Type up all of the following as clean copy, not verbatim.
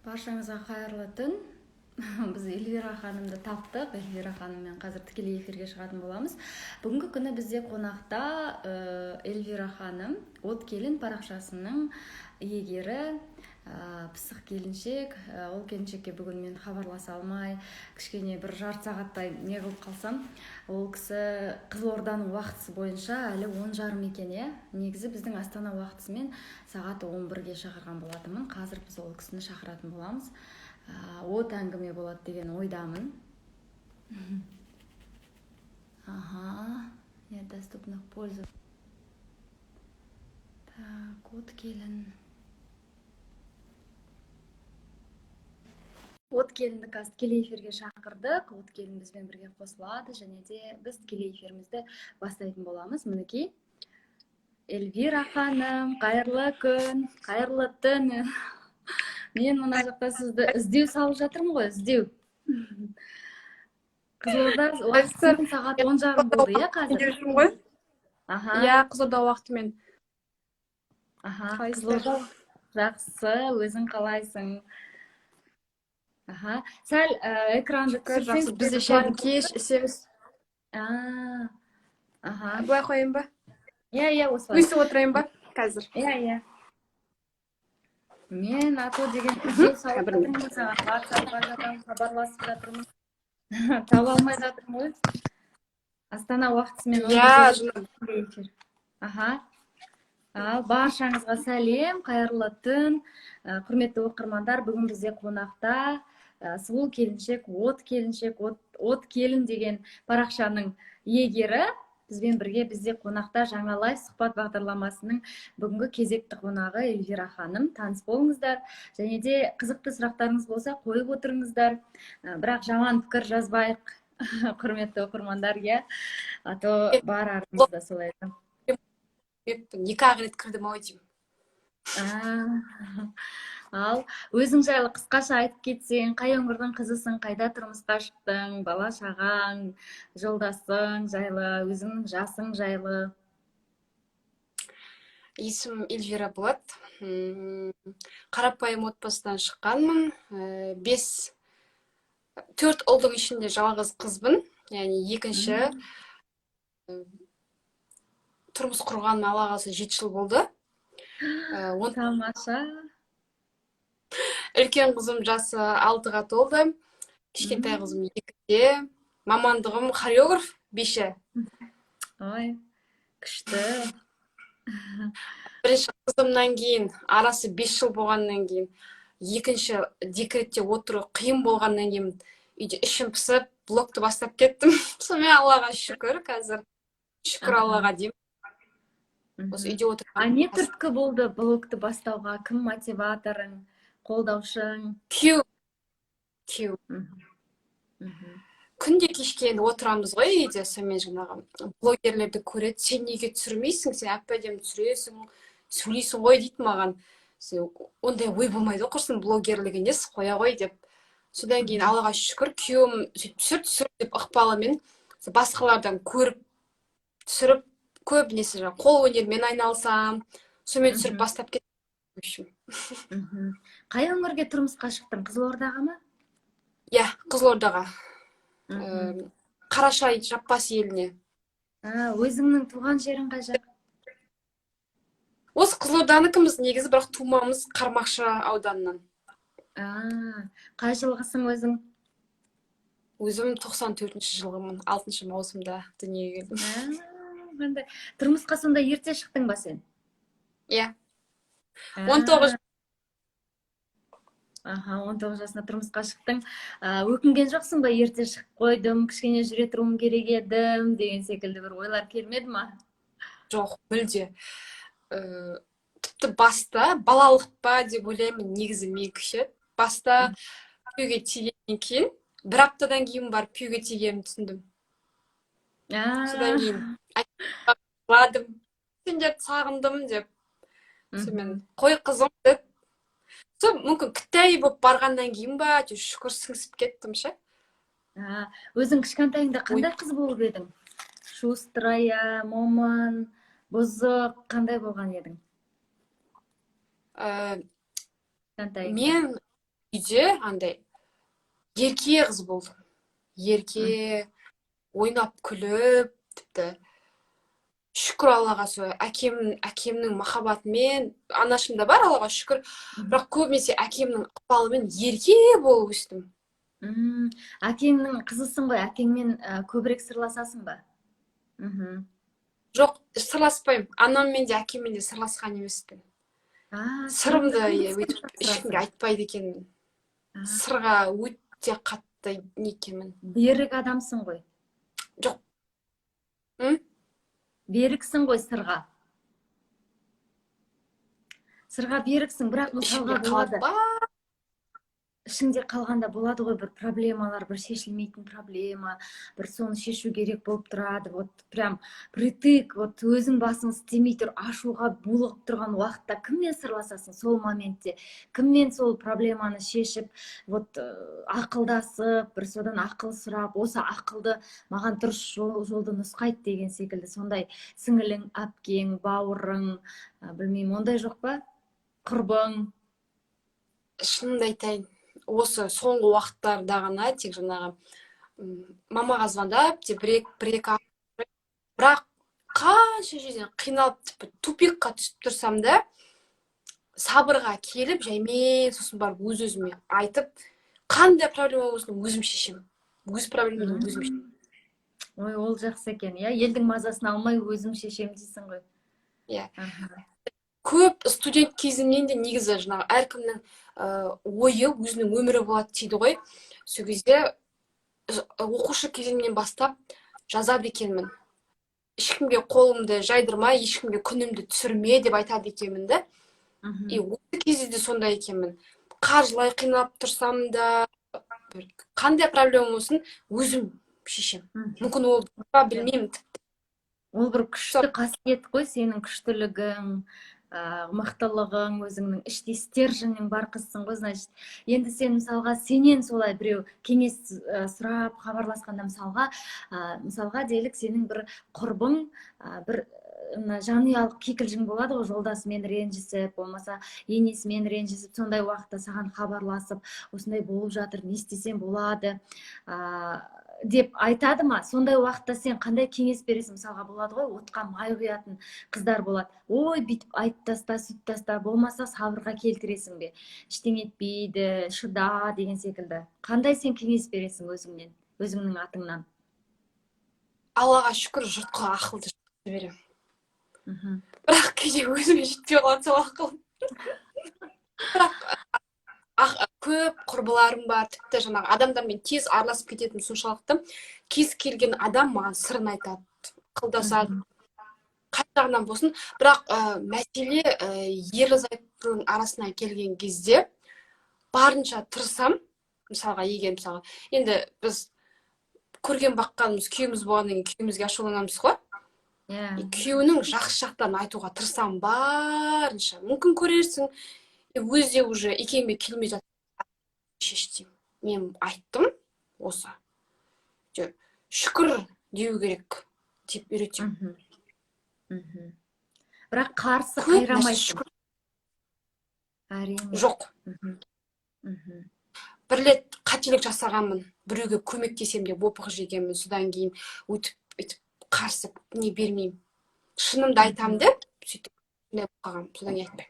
Баршаңызға қайырлы түн. Біз Эльвира ханымды таптық. Эльвира ханыммен қазір тікелей эфирге шығатын боламыз. Бүгінгі күні бізде қонақта Эльвира ханым, От келін парақшасының иегері, пысық келіншек. Ол келіншекке бүгін мен хабарласа алмай, кішкене бір жарты сағаттай не қылып қалсам, ол кісі Қызылорданың уақытысы бойынша әлі 10:30 екен, иә. Негізі біздің Астана уақытысымен сағат 11-ге шақырған болатынмын. Қазір біз ол кісіні шақыратын боламыз. От әңгіме болады деген ойдамын. Ага, недоступных пользователей. Так, От келін. От келінді қазір тікелей эфирге шақырдық. От келін бізбен бірге қосылады және де біз тікелей эфирімізді бастайтын боламыз. Мінекей, Эльвира ханым, қайырлы күн, қайырлы түн. Мен мына жақта сізді іздеу салып жатырмын ғой, іздеу. Қызылорда уақытысымен сағат 10:30 болды, иә, қазір? Жүрмін ғой. Аха. Иә, Қызылорда уақытымен. Аха. Қалайсыздар? Қызылорда жақсы, өзің қалайсың? Аха, сәл экранды Шүкір, түсірсең. жақсы. Біз де шайды кеш ішеміз. А, аха. Былай қояйын ба? Иә, осылай. Өйстіп отырайын ба қазір? Иә. Мен ато деген іздеу салып Бір жатырмын ғой саған, ватсапқа жатамын, хабарласып жатырмын, таба алмай жатырмын ғой. Астана уақытысымен он Иә. бірде эфир. Аха, ал баршаңызға сәлем, қайырлы түн. Құрметті оқырмандар, бүгін бізде қонақта сұлу келіншек, от келіншек, от келін деген парақшаның иегері бізбен бірге. Бізде қонақта Жаңа лайф сұхбат бағдарламасының бүгінгі кезекті қонағы Эльвира ханым. Таныс болыңыздар және де қызықты сұрақтарыңыз болса, қойып отырыңыздар. Бірақ жаман пікір жазбайық, құрметті оқырмандар, иә, а то бар арамызда солай. Екі ақ рет кірдім ау деймін. А, ал өзің жайлы қысқаша айтып кетсең, қай өңірдің қызысың, қайда тұрмысқа шықтың, бала шағаң, жолдасың жайлы, өзіңнің жасың жайлы. Есімім Эльвира болады. Қарапайым отбасыдан шыққанмын. Бес, төрт ұлдың ішінде жалғыз қызбын, яғни екінші. Тұрмыс құрғаныма, Алла қаласа, 7 жыл болды. Тамаша. Үлкен қызым жасы 6-ға толды, кішкентай қызым 2-де. Мамандығым хореограф, биші. Ой, күшті. Бірінші қызымнан кейін, арасы 5 жыл болғаннан кейін, екінші декретте отыру қиын болғаннан кейін, үйде ішім пысып, блогты бастап кеттім. Сонымен, Аллаға шүкір, қазір шүкір Аллаға деймін, осы үйде отырып. А не түрткі болды блогты бастауға? Кім мотиваторың, қолдаушың? Күйеу. Күнде кешке енді отырамыз ғой үйде, сонымен жаңағы блогерлерді көреді: «Сен неге түсірмейсің, сен әп әдемі түсіресің, сөйлейсің ғой», — дейді маған. Ондай ой болмайды ғой, құрсын, блогерлік емес, қоя ғой деп. Содан кейін, Аллаға шүкір, күйеуім сөйтіп «түсір, түсір» деп ықпалымен, басқалардан көріп түсіріп, көбінесе жаңағы қол өнерімен айналысамын, сонымен түсіріп бастап кеттім, в общем. Қай өңірге тұрмысқа шықтың, Қызылордаға ма? Иә, Қызылордаға. Қарашай, Жаппас еліне. А, өзіңнің туған жерің қай жақ? Осы Қызылорданікіміз негізі, бірақ тумамыз Қармақшы ауданынан. А, қай жылғысың өзің? Өзім 94-жылғымын, 6 маусымда дүниеге келдім. А, қандай. Тұрмысқа сонда ерте шықтың ба сен? Иә. 19. Аха, 19 жасында тұрмысқа шықтың. Өкінген жоқсың ба, ерте шығып қойдым, кішкене жүре тұруым керек едім деген секілді бір ойлар келмеді ма? Жоқ, мүлде. Тіпті баста балалық па деп ойлаймын негізі менікі ше. Баста күйеуге тигеннен кейін, бір аптадан кейін барып күйеуге тигенімді түсіндім. Содан кейін жыладым, сендерді сағындым деп. Сонымен, «Қой, қызым», — деді. Сол мүмкін кітай болып барғаннан кейін ба, әйтеуір, шүкір, сіңісіп кеттім ше. А, өзің кішкентайыңда қандай қыз болып едің? Шустрая, момын, бұзық, қандай болған едің кішкентайыңда? Мен Үйде андай ерке қыз болдым, ерке, ойнап күліп. Тіпті, шүкір Аллаға, сол әкемнің махаббатымен, анашым да бар, Аллаға шүкір, бірақ көбінесе әкемнің ықпалымен ерке болып өстім. Әкеңнің қызысың ғой, әкеңмен көбірек сырласасың ба? Жоқ, сырласпаймын. Анаммен де, әкеммен де сырласқан емеспін. Сырымды өйтіп ешкімге айтпайды екенмін. Сырға өте қатты не екенмін. Берік адамсың ғой. Жоқ. М? Беріксің ғой сырға. Сырға беріксің, бірақ мысалға Ішімде қалады. болады. Ба? Ішіңде қалғанда болады ғой бір проблемалар, бір шешілмейтін проблема, бір соны шешу керек болып тұрады. Вот прям притык, вот өзің басың істемей тұр, ашуға булығып тұрған уақытта кіммен сырласасың сол моментте? Кіммен сол проблеманы шешіп, вот ақылдасып, бір содан ақыл сұрап, осы ақылды маған дұрыс жолды нұсқайды деген секілді сондай сіңілің, әпкең, бауырың, білмеймін, ондай жоқ па? Құрбың? Шынымды айтайын, осы соңғы уақыттарда ғана тек жаңағы мамаға звондап те бір екі, бірақ қанша жерден қиналып, тіпті тупикқа түсіп тұрсам да, сабырға келіп, жаймен сосын барып өз өзіме айтып, қандай проблема болсын, өзім шешемін, өз проблемамды өзім шешемін. Ой, ол жақсы екен, иә, елдің мазасын алмай, өзім шешемін дейсің ғой. Иә. Көп студент кезімнен де негізі жаңағы әркімнің ойы өзінің өмірі болады дейді ғой. Сол кезде оқушы кезімнен бастап жазады екенмін: «Ешкімге қолымды жайдырмай, ешкімге күнімді түсірме», — деп айтады екенмін да. И осы кезде де сондай екенмін: қаржылай қиналып тұрсам да, бір қандай проблема болсын, өзім шешемін. Мүмкін, ол па, білмеймін тіпті. Ол бір күшті қасиет қой, сенің күштілігің, мықтылығың, өзіңнің іштей стерженің бар қызсың ғой, значит. Енді сен, мысалға, сенен солай біреу кеңес сұрап хабарласқанда, мысалға делік, сенің бір құрбың, бір мына жанұялық кикілжің болады ғой, жолдасымен ренжісіп, болмаса енесімен ренжісіп, сондай уақытта саған хабарласып, «Осындай болып жатыр, не істесем болады?» деп айтады ма? Сондай уақытта сен қандай кеңес бересің? Мысалға, болады ғой, отқа май құятын қыздар болады: «Ой, бүйтіп айтып таста, сөйтіп таста», болмаса сабырға келтіресің бе, «Ештеңе етпейді, шыда» деген секілді? Қандай сен кеңес бересің өзіңнен, өзіңнің атыңнан? Аллаға шүкір, жұртқа ақылды беремін, бірақ кейде өзіме жетпей қалады сол ақыл. Бірақ көп құрбыларым бар, тіпті жаңағы адамдармен тез араласып кететінім соншалықты, кез келген адам маған сырын айтады, ақылдасады, қай жағынан болсын. Бірақ мәселе ерлі зайыптының арасына келген кезде барынша тырысамын. Мысалға, егер, мысалға, енді біз көрген баққанымыз күйеуіміз болғаннан кейін күйеуімізге ашуланамыз ғой. Иә. Күйеуінің жақсы жақтарын айтуға тырысамын барынша. Мүмкін, көрерсің, өзі де уже икемге келмей жатыр, шеш деймін. Мен айттым осы, шүкір деу керек деп үйретемін. мхм мхм бірақ қарсы Көп нәрсе қайрамайсың. Шүкір. Әрине. Жоқ. мхм мхм Бір рет қателік жасағанмын, біреуге көмектесемін деп опық жегенмін. Содан кейін өйтіп өйтіп қарсы не бермеймін, шынымды айтамын деп, сөйтіп сондай болып қалғанмын. Содан кейін айтпаймын.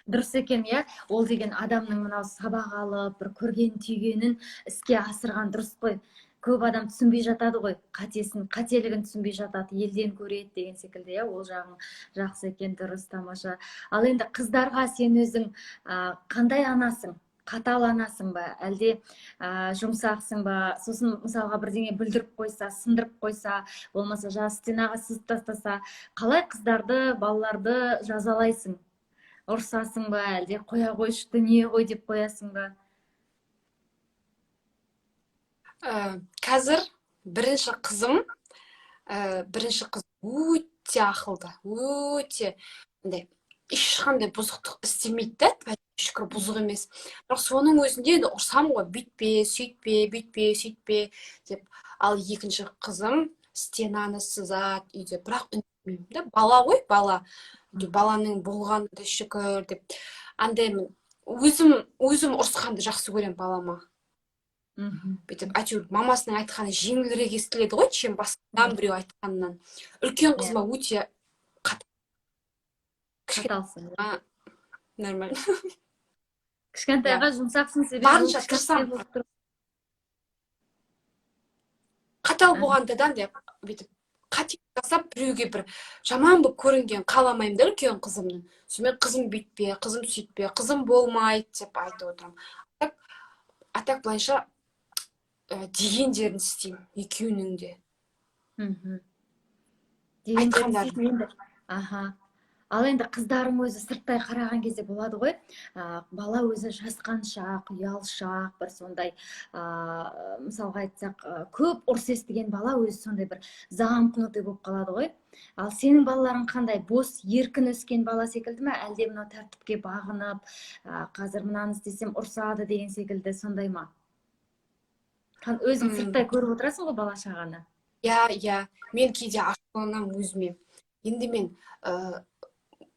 Дұрыс екен, иә. Ол деген адамның мынау сабақ алып, бір көрген түйгенін іске асырған дұрыс қой. Көп адам түсінбей жатады ғой қатесін, қателігін түсінбей жатады, елден көреді деген секілді, иә. Ол жағың жақсы екен, дұрыс, тамаша. Ал енді қыздарға сен өзің қандай анасың? Қатал анасың ба, әлде жұмсақсың ба? Сосын, мысалға, бірдеңе бүлдіріп қойса, сындырып қойса, болмаса жаңағы стенаға сызып тастаса, қалай қыздарды, балаларды жазалайсың? Ұрсасың ба, әлде «Қоя қойшы, дүние ғой» деп қоясың ба? Қазір бірінші қызым, бірінші қыз өте ақылды, өте андай, ешқандай бұзықтық істемейді да, шүкір, бұзық емес. Бірақ соның өзінде енді ұрсамын ғой: «Бүйтпе, сөйтпе, бүйтпе, сөйтпе», — деп. Ал екінші қызым стенаны сызады үйде, бірақ үндемеймін да, бала ғой, бала, баланың болғаны да шүкір деп андаймын. Өзім ұрысқанды жақсы көремін балама. Бүйтіп, әйтеуір, мамасының айтқаны жеңілірек естіледі ғой, чем басқадан біреу айтқанынан. Үлкен қызыма өте Қаталсың. Нормально. Кішкентайға жұмсақсың, себебі ол Барынша кішкентай тырысамын. болып тұр. Қатал болғанда да, андай бүйтіп қате жасап, біреуге бір жаман болып көрінген қаламаймын да үлкен қызымның. Сонымен, қызым, бүйтпе, қызым, сөйтпе, қызым, болмайды деп айтып отырамын. А так былайша дегендерін істеймін екеуінің де. Дегендерін Айтқандарын. істейсің енді. Аха, ал енді қыздарың өзі сырттай қараған кезде болады ғой, бала өзі жасқаншақ, ұялшақ, бір сондай, мысалға айтсақ, көп ұрыс естіген бала өзі сондай бір замкнутый болып қалады ғой. Ал сенің балаларың қандай, бос, еркін өскен бала секілді ме, әлде мынау тәртіпке бағынып, қазір мынаны істесем, ұрсады деген секілді сондай ма? Өзің сырттай көріп отырасың ғой бала шағаны. Иә, мен кейде ашуланамын өзіме. Енді мен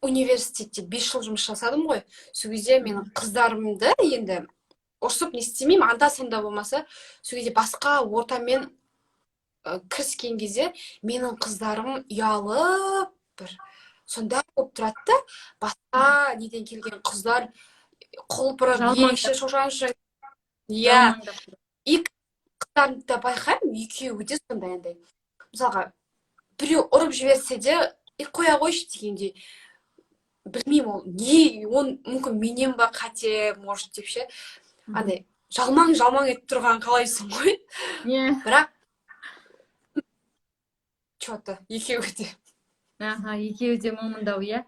университетте 5 жыл жұмыс жасадым ғой. Сол кезде мен қыздарымды енді ұрсып не істемеймін анда санда болмаса. Сол кезде басқа ортамен кіріскен кезде менің қыздарым ұялып, бір сондай болып тұрады да. Басқа неден келген қыздар құлпырып, Жалмаңдап. ерекше, шошаңшы, иә. Жалмаңдап. Екі қыздарымды да байқаймын, екеуі де сондай андай. Мысалға, біреу ұрып жіберсе де, и қоя қойшы дегендей. Білмеймін, ол не, ол мүмкін менен ба қате, может, деп ше. Андай жалмаң жалмаң етіп тұрған қалайсың ғой. Бірақ че то екеуі де. Аха, екеуі де момындау, иә.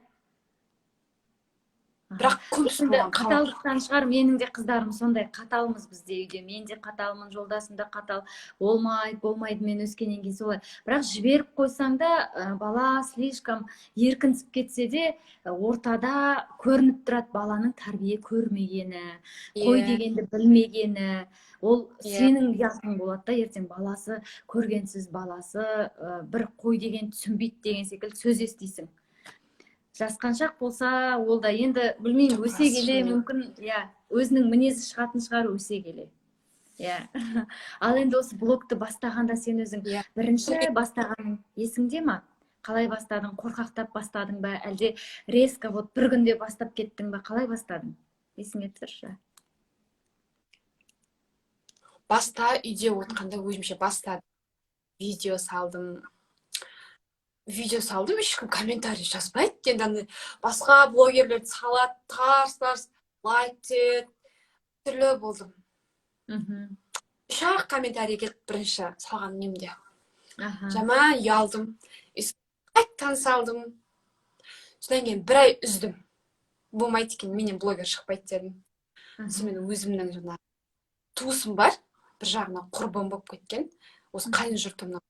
Бірақ күміс Енді болған. қаталдықтан шығар, менің де қыздарым сондай, қаталмыз біз де үйде. Мен де қаталмын, жолдасым да қатал. Болмайды, болмайды, мен өскеннен кейін солай. Бірақ жіберіп қойсаң да, бала слишком еркінсіп кетсе де, ортада көрініп тұрады баланың тәрбие көрмегені, қой дегенді білмегені. Ол сенің ұятың болады да ертең, баласы көргенсіз, баласы бір қой деген түсінбейді деген секілді сөз естисің. Жасқаншақ болса, ол да енді, білмеймін, Жоқ, өсе рас, келе шынымен. мүмкін, иә, өзінің мінезі шығатын шығар өсе келе, иә. Ал енді осы блогты бастағанда сен өзің бірінші бастағаның есіңде ма? Қалай бастадың? Қорқақтап бастадың ба, әлде резко вот бір күнде бастап кеттің ба? Қалай бастадың, есіңе түсірші. Баста үйде отырғанда өзімше бастадым, видео салдым. Видео салдым, ешкім комментарий жазбайды. Енді андай басқа блогерлер салады, тарс тарс лайк түседі. Түрлі болдым. Үш ақ комментарий келді бірінші салған немде. Жаман ұялдым. И қайтадан салдым. Содан кейін бір ай үздім. Болмайды екен, менен блогер шықпайды дедім. Сонымен, өзімнің жаңағы туысым бар, бір жағынан құрбым болып кеткен осы қайын жұртымның.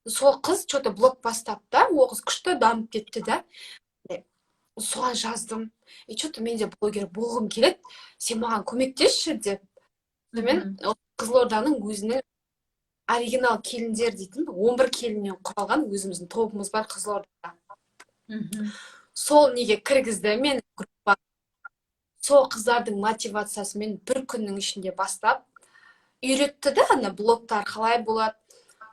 Сол қыз че то блог бастады да, ол қыз күшті дамып кетті да. Соған жаздым: и че то мен де блогер болғым келеді, сен маған көмектесші деп. Сонымен, Қызылорданың өзінің оригинал келіндер дейтін 11 келіннен құралған өзіміздің тобымыз бар Қызылордада. Сол неге кіргізді мен группа. Сол қыздардың мотивациясымен бір күннің ішінде бастап үйретті да, ана блогтар қалай болады.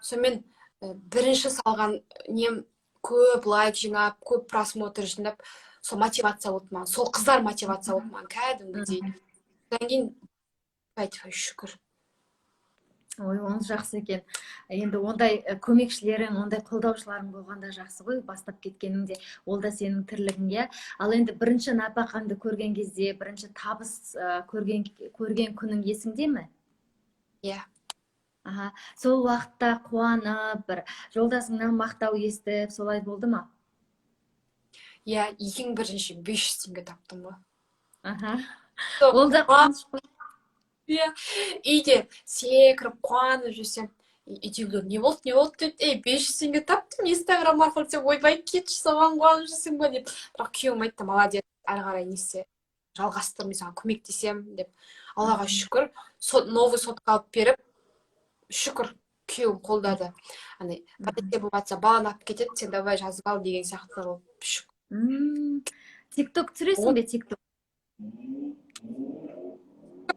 Сонымен, бірінші салған нем көп лайк жинап, көп просмотр жинап, сол мотивация болды маған, сол қыздар мотивация болды маған кәдімгідей. Содан кейін айтып, шүкір. Ой, ол жақсы екен. Енді ондай көмекшілерің, ондай қолдаушыларың болғанда жақсы ғой бастап кеткеніңде. Ол да сенің тірлігің, иә. Ал енді бірінші нәпақаңды көрген кезде, бірінші табыс көрген күнің есіңде ме? Иә. Аха, сол уақытта қуанып, бір жолдасыңнан мақтау естіп, солай болды ма? Иә, ең бірінші 500 теңге таптым ғой. Ол да қуаныш қой. Иә, үйде секіріп, қуанып жүрсем, үйдегілер: «Не болды, не болды?» – деп. «Ей, 500 теңге таптым Инстаграм арқылы», – десем, «Ойбай, кетші, соған қуанып жүрсің ба?» – деп. Бірақ күйеуім айтты: «Молодец, әрі қарай не істе, жалғастыр, мен саған көмектесемін», – деп. Аллаға шүкір, новый сотка алып беріп, шүкір, күйеуім қолдады. Андай бірдеңе болып жатса, баланы алып кетеді, сен давай жазып ал деген сияқты қылып, шүкір. Тик ток түсіресің бе, тик ток?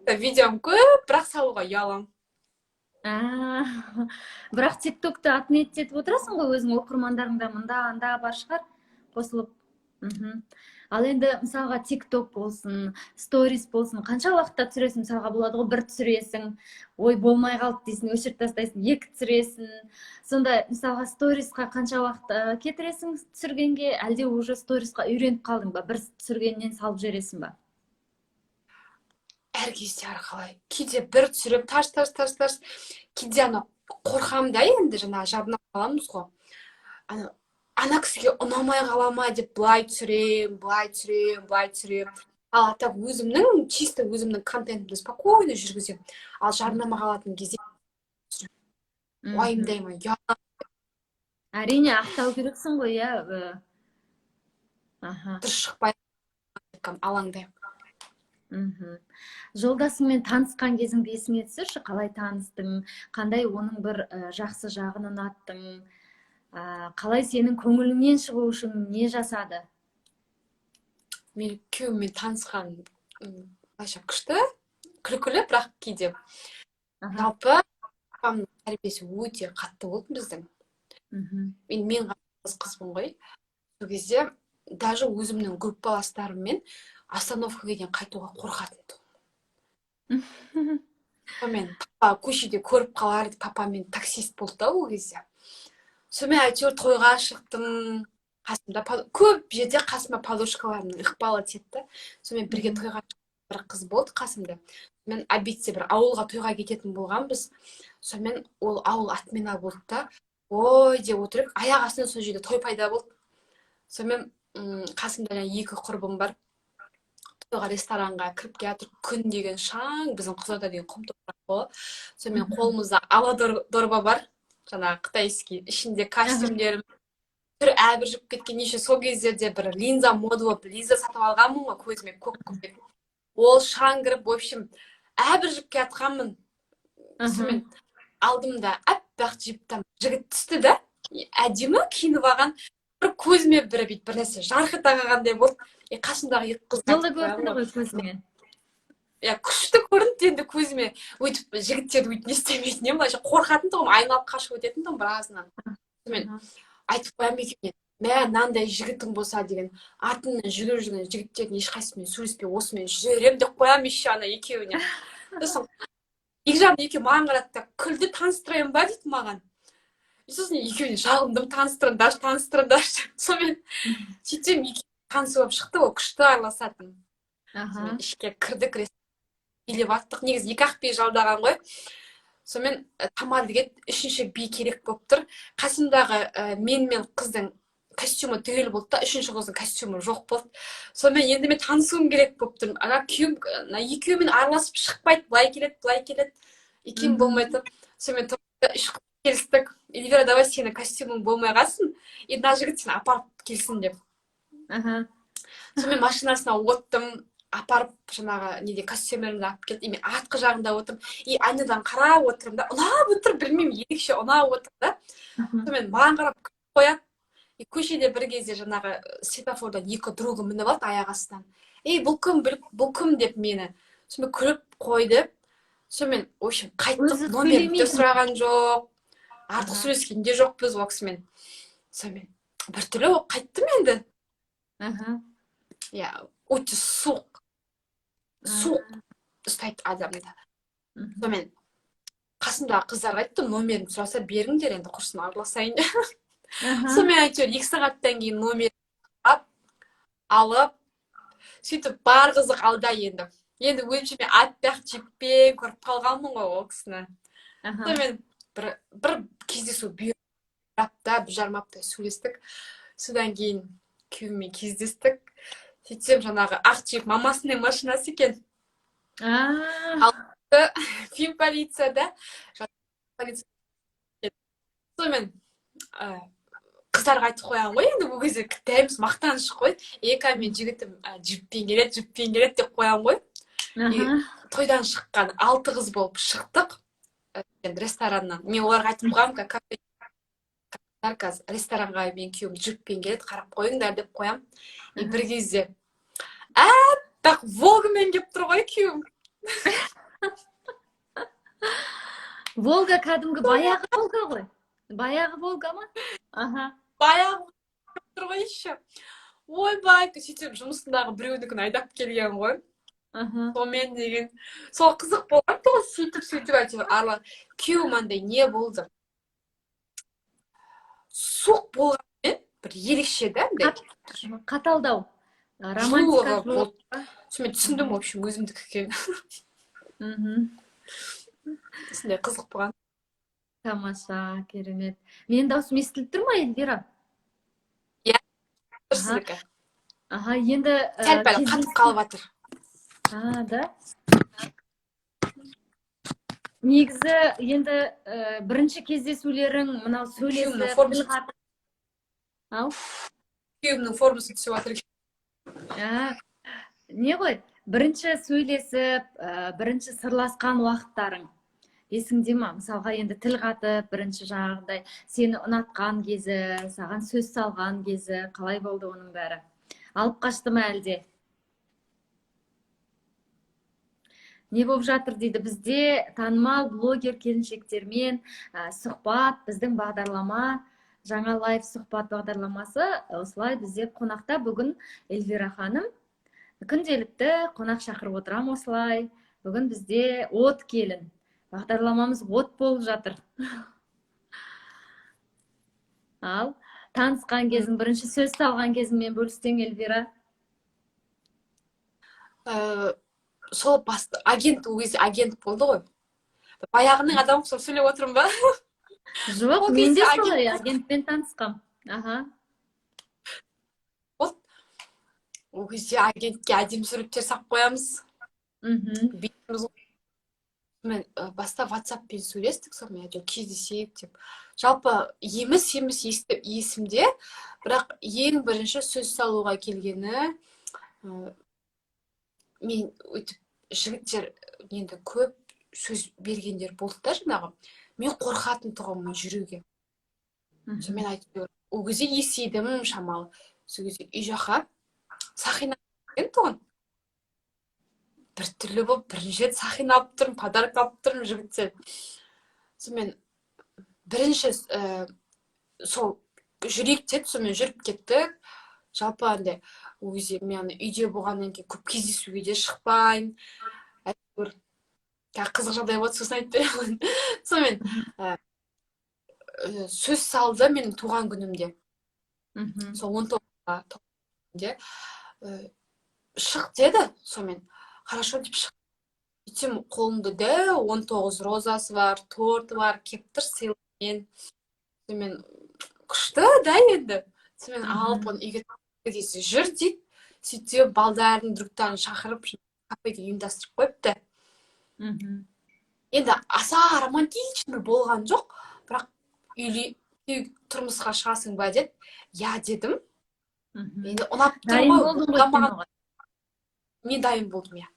Видеом көп, бірақ салуға ұяламын. А, бірақ Тик Токты отметить етіп отырасың ғой өзің, оқырмандарың да мында, анда бар шығар қосылып. Ал енді, мысалға, Тик Ток болсын, сторис болсын, қанша уақытта түсіресің? Мысалға, болады ғой, бір түсіресің, ой, болмай қалды дейсің, өшіріп тастайсың, екі түсіресің. Сонда, мысалға, сторисқа қанша уақыт кетіресің түсіргенге? Әлде уже сторисқа үйреніп қалдың ба, бір түсіргеннен салып жібересің ба? Әр кезде әрқалай. Кейде бір түсіремін, тарс, тарс, тарс, тарс. Кейде ана қорқамын да енді, жаңағы жабына қаламыз ғой, ана ана кісіге ұнамай қала ма деп, былай түсіремін, былай түсіремін, былай түсіремін. Ал так өзімнің, чисто өзімнің контентімді спокойно жүргіземін. Ал жарнамаға алатын кезде уайымдаймын, ұяламын. Әрине, ақтау керексің ғой, иә. Дұрыс шықпай алаңдаймын. Жолдасыңмен танысқан кезіңді есіңе түсірші. Қалай таныстың? Қандай оның бір жақсы жағын ұнаттың? Қалай сенің көңіліңнен шығу үшін не жасады? Мен күйеуіммен танысқан былайша күшті, күлкілі, бірақ кейде. Жалпы папамның тәрбиесі өте қатты болды біздің. Мен ғана қызбын ғой. Сол кезде даже өзімнің группаластарыммен остановкаға дейін қайтуға қорқатын тұғынмын. Сонымен папа көшеде көріп қалар, папа мен таксист болды да ол кезде. Сонымен әйтеуір тойға шықтым. Қасымда көп жерде қасыма подружкаларымның ықпалы тиеді да. Сонымен бірге тойға, бір қыз болды қасымда. Мен обедте бір ауылға тойға кететін болғанбыз. Сонымен ол ауыл отмена болды да, ой деп отыр едік, аяқ астынан сол жерде той пайда болды. Сонымен қасымда жаңағы екі құрбым бар. Тойға ресторанға кіріп келатыр. Күн деген шаң, біздің Қызылорда деген құм топырақ қой. Сонымен қолымызда ала дорба бар, жаңағы китайский, ішінде костюмдерім, түрі әбіржіп кеткен. Неше сол кездерде бір линза мода болып, линза сатып алғанмын ғой көзіме, көк көк. Ол шаң кіріп, в общем, әбіржіп келатқанмын. Сонымен алдымда аппақ джиптан жігіт түсті да, әдемі киініп алған. Бір көзіме бір бүйтіп бір нәрсе жарқ ете қалғандай болды. И қасымдағы екі қызға Жылы айтып қоямын көрінді ғой. ғой көзіңе. Иә, күшті көрінді енді көзіме. Өйтіп жігіттерді өйтіп не істемейтін едім, былайша қорқатын тұғым, айналып қашып өтетін тұғым біразынан. Сонымен айтып қоямын екеуіне: мә, мынандай жігітің болса деген, артымнан жүгіріп жүрген жігіттердің ешқайсысымен сөйлеспей, осымен жүре беремін деп қоямын еще ана екеуіне. Сосын екі жағынан екеуі маған қарады да күлді. «Таныстырайын ба?» — дейді маған. И сосын екеуіне жалындым: «Таныстырыңдаршы, таныстырыңдаршы». Сонымен сөйтсем, екеуі таныс болып шықты, ол күшті араласатын. Сонымен ішке кірдік, билеп аттық. Негізі екі ақ би жалдаған ғой. Сонымен тамада келді, үшінші би керек болып тұр. Қасымдағы мен мен қыздың костюмі түгел болды да, үшінші қыздың костюмі жоқ болды. Сонымен енді мен танысуым керек болып тұрмын. Ана күйеуім ана екеуімен араласып шықпайды, былай келеді, былай келеді, екеуім болмай тұр. Сонымен тұрдық, үш қыз келістік: «Эльвира, давай, сенің костюмің болмай қалсын, и мына жігіт сені апарып келсін», — деп. Сонымен машинасына оттым, апарып, жаңағы неде, костюмерімді алып келді. И мен артқы жағында отырмын и айнадан қарап отырмын да, ұнап отыр, білмеймін, ерекше ұнап отыр да. Сонымен маған қарап күліп қояды. И көшеде бір кезде жаңағы светофордан екі другы мініп алды аяқ астынан. «Ей, бұл кім, бұл кім?» — деп мені. Сонымен күліп қойды. Сонымен, в общем, қайттық. Өзі Номерімді де сөйлемейді. сұраған жоқ, артық сөйлескен де жоқпыз ол кісімен. Сонымен біртүрлі болып қайттым енді. Иә, өте суық, суық ұстайды адамды. Сонымен қасымдағы қыздарға айттым: «Номерімді сұраса, беріңдер енді, құрсын, араласайын». Сонымен әйтеуір 2 сағаттан кейін номер алып, сөйтіп бар қызық алда енді. Енді өзімше мен аппақ джиппен көріп қалғанмын ғой ол кісіні. Сонымен бір кездесу, бір апта, 1,5 апта сөйлестік. Содан кейін күйеуіммен кездестік. Сөйтсем, жаңағы ақ джип мамасының машинасы екен. Фин полицияда, полиция. Сонымен қыздарға айтып қоямын ғой енді, ол кезде кітаймыз, мақтаныш қой: «Екі мен жігітім джиппен келеді, джиппен келеді», — деп қоямын ғой. Тойдан шыққан алты қыз болып шықтық енді рестораннан. Мен оларға айтып қоямын: «Кафе қазір, ресторанға менің күйеуім джиппен келеді, қарап қойыңдар», — деп қоямын. И бір кезде аппақ Волгамен. Волгамен келіп тұр ғой күйеуім. Волга кәдімгі баяғы Волга ғой. Баяғы Волга ма? Аха. Баяғы тұр ғой еще. Ойбай, сөйтсем, жұмысындағы біреунікін айдап келген ғой. Сонымен деген сол қызық болған тұғын. Сөйтіп әйтеуір арала күйеуім андай не болды, суық болғанмен бір ерекше да андай. Қаталдау. Романтика жылулығы болды. Сонымен түсіндім, в общем, өзімдікі екенін. Сондай қызық болған. Тамаша, керемет. Менің даусым естіліп тұр ма, Эльвира? Иә, сіздікі. Аха, енді Сәл пәл қатып қалып жатыр. А, да? Негізі енді бірінші кездесулерің мынау Күйеуімнің сөйлесіп формасы тіл қатып. Ау? Күйеуімнің формасы түсіп жатыр екен. А, не ғой, бірінші сөйлесіп, бірінші сырласқан уақыттарың есіңде ма? Мысалға, енді тіл қатып, бірінші жаңағындай сені ұнатқан кезі, саған сөз салған кезі қалай болды оның бәрі? Алып қашты ма әлде? Не болып жатыр дейді бізде танымал блогер келіншектермен сұхбат, біздің бағдарлама, жаңа лайв сұхбат бағдарламасы. Осылай бізде қонақта бүгін Эльвира ханым. Күнделікті қонақ шақырып отырамын осылай. Бүгін бізде от келін. Бағдарламамыз от болып жатыр. Ал, танысқан кезің, бірінші сөз салған кезіңмен бөліссең, Эльвира. Сол басты агент, ол кезде агент болды ғой. Баяғының адамы ұқсап сөйлеп отырмын ба? Жоқ, Ол мен де кезде агент солай болды. агентпен танысқам. Аха. Ол кезде агентке әдемі суреттер салып қоямыз. Бүйтеміз ғой. Мен баста WhatsApp-пен сөйлестік, сонымен әйтеуір кездесейік деп. Жалпы еміс еміс есімде, бірақ ең бірінші сөз салуға келгені, мен өйтіп жігіттер енді көп сөз бергендер болды да жаңағы. Мен қорқатын тұғынмын жүруге. Сонымен әйтеуір ол кезде есейдім шамалы. Сол кезде үй жаққа сақина деген тұғын. Біртүрлі болып бірінші рет сақина алып тұрмын, подарок алып тұрмын жігіттен. Сонымен бірінші сол жүрейік деді, сонымен жүріп кеттік. Жалпы андай ол кезде мен үйде болғаннан кейін көп кездесуге де шықпаймын. Әйтеуір қызық жағдай болды, сосын айтып беремін. Сонымен сөз салды менің туған күнімде. Сол 19-ға шық деді, сонымен хорошо деп шық. Сөйтсем, қолымда дәу 19 розасы бар, торты бар, келіп тұр сыйлықпен. Сонымен күшті да енді. Сонымен алып оны үйге десе, жүр дейді. Сөйтсем, балдарын, друг тарын шақырып, кафеге ұйымдастырып қойыпты. Енді аса романтичный болған жоқ, бірақ тұрмысқа шығасың ба деді. Я дедім. Енді ұнап тұр Дайын ғой, болдың ғой сен ұнамаған. оған. Мен дайын болдым, иә.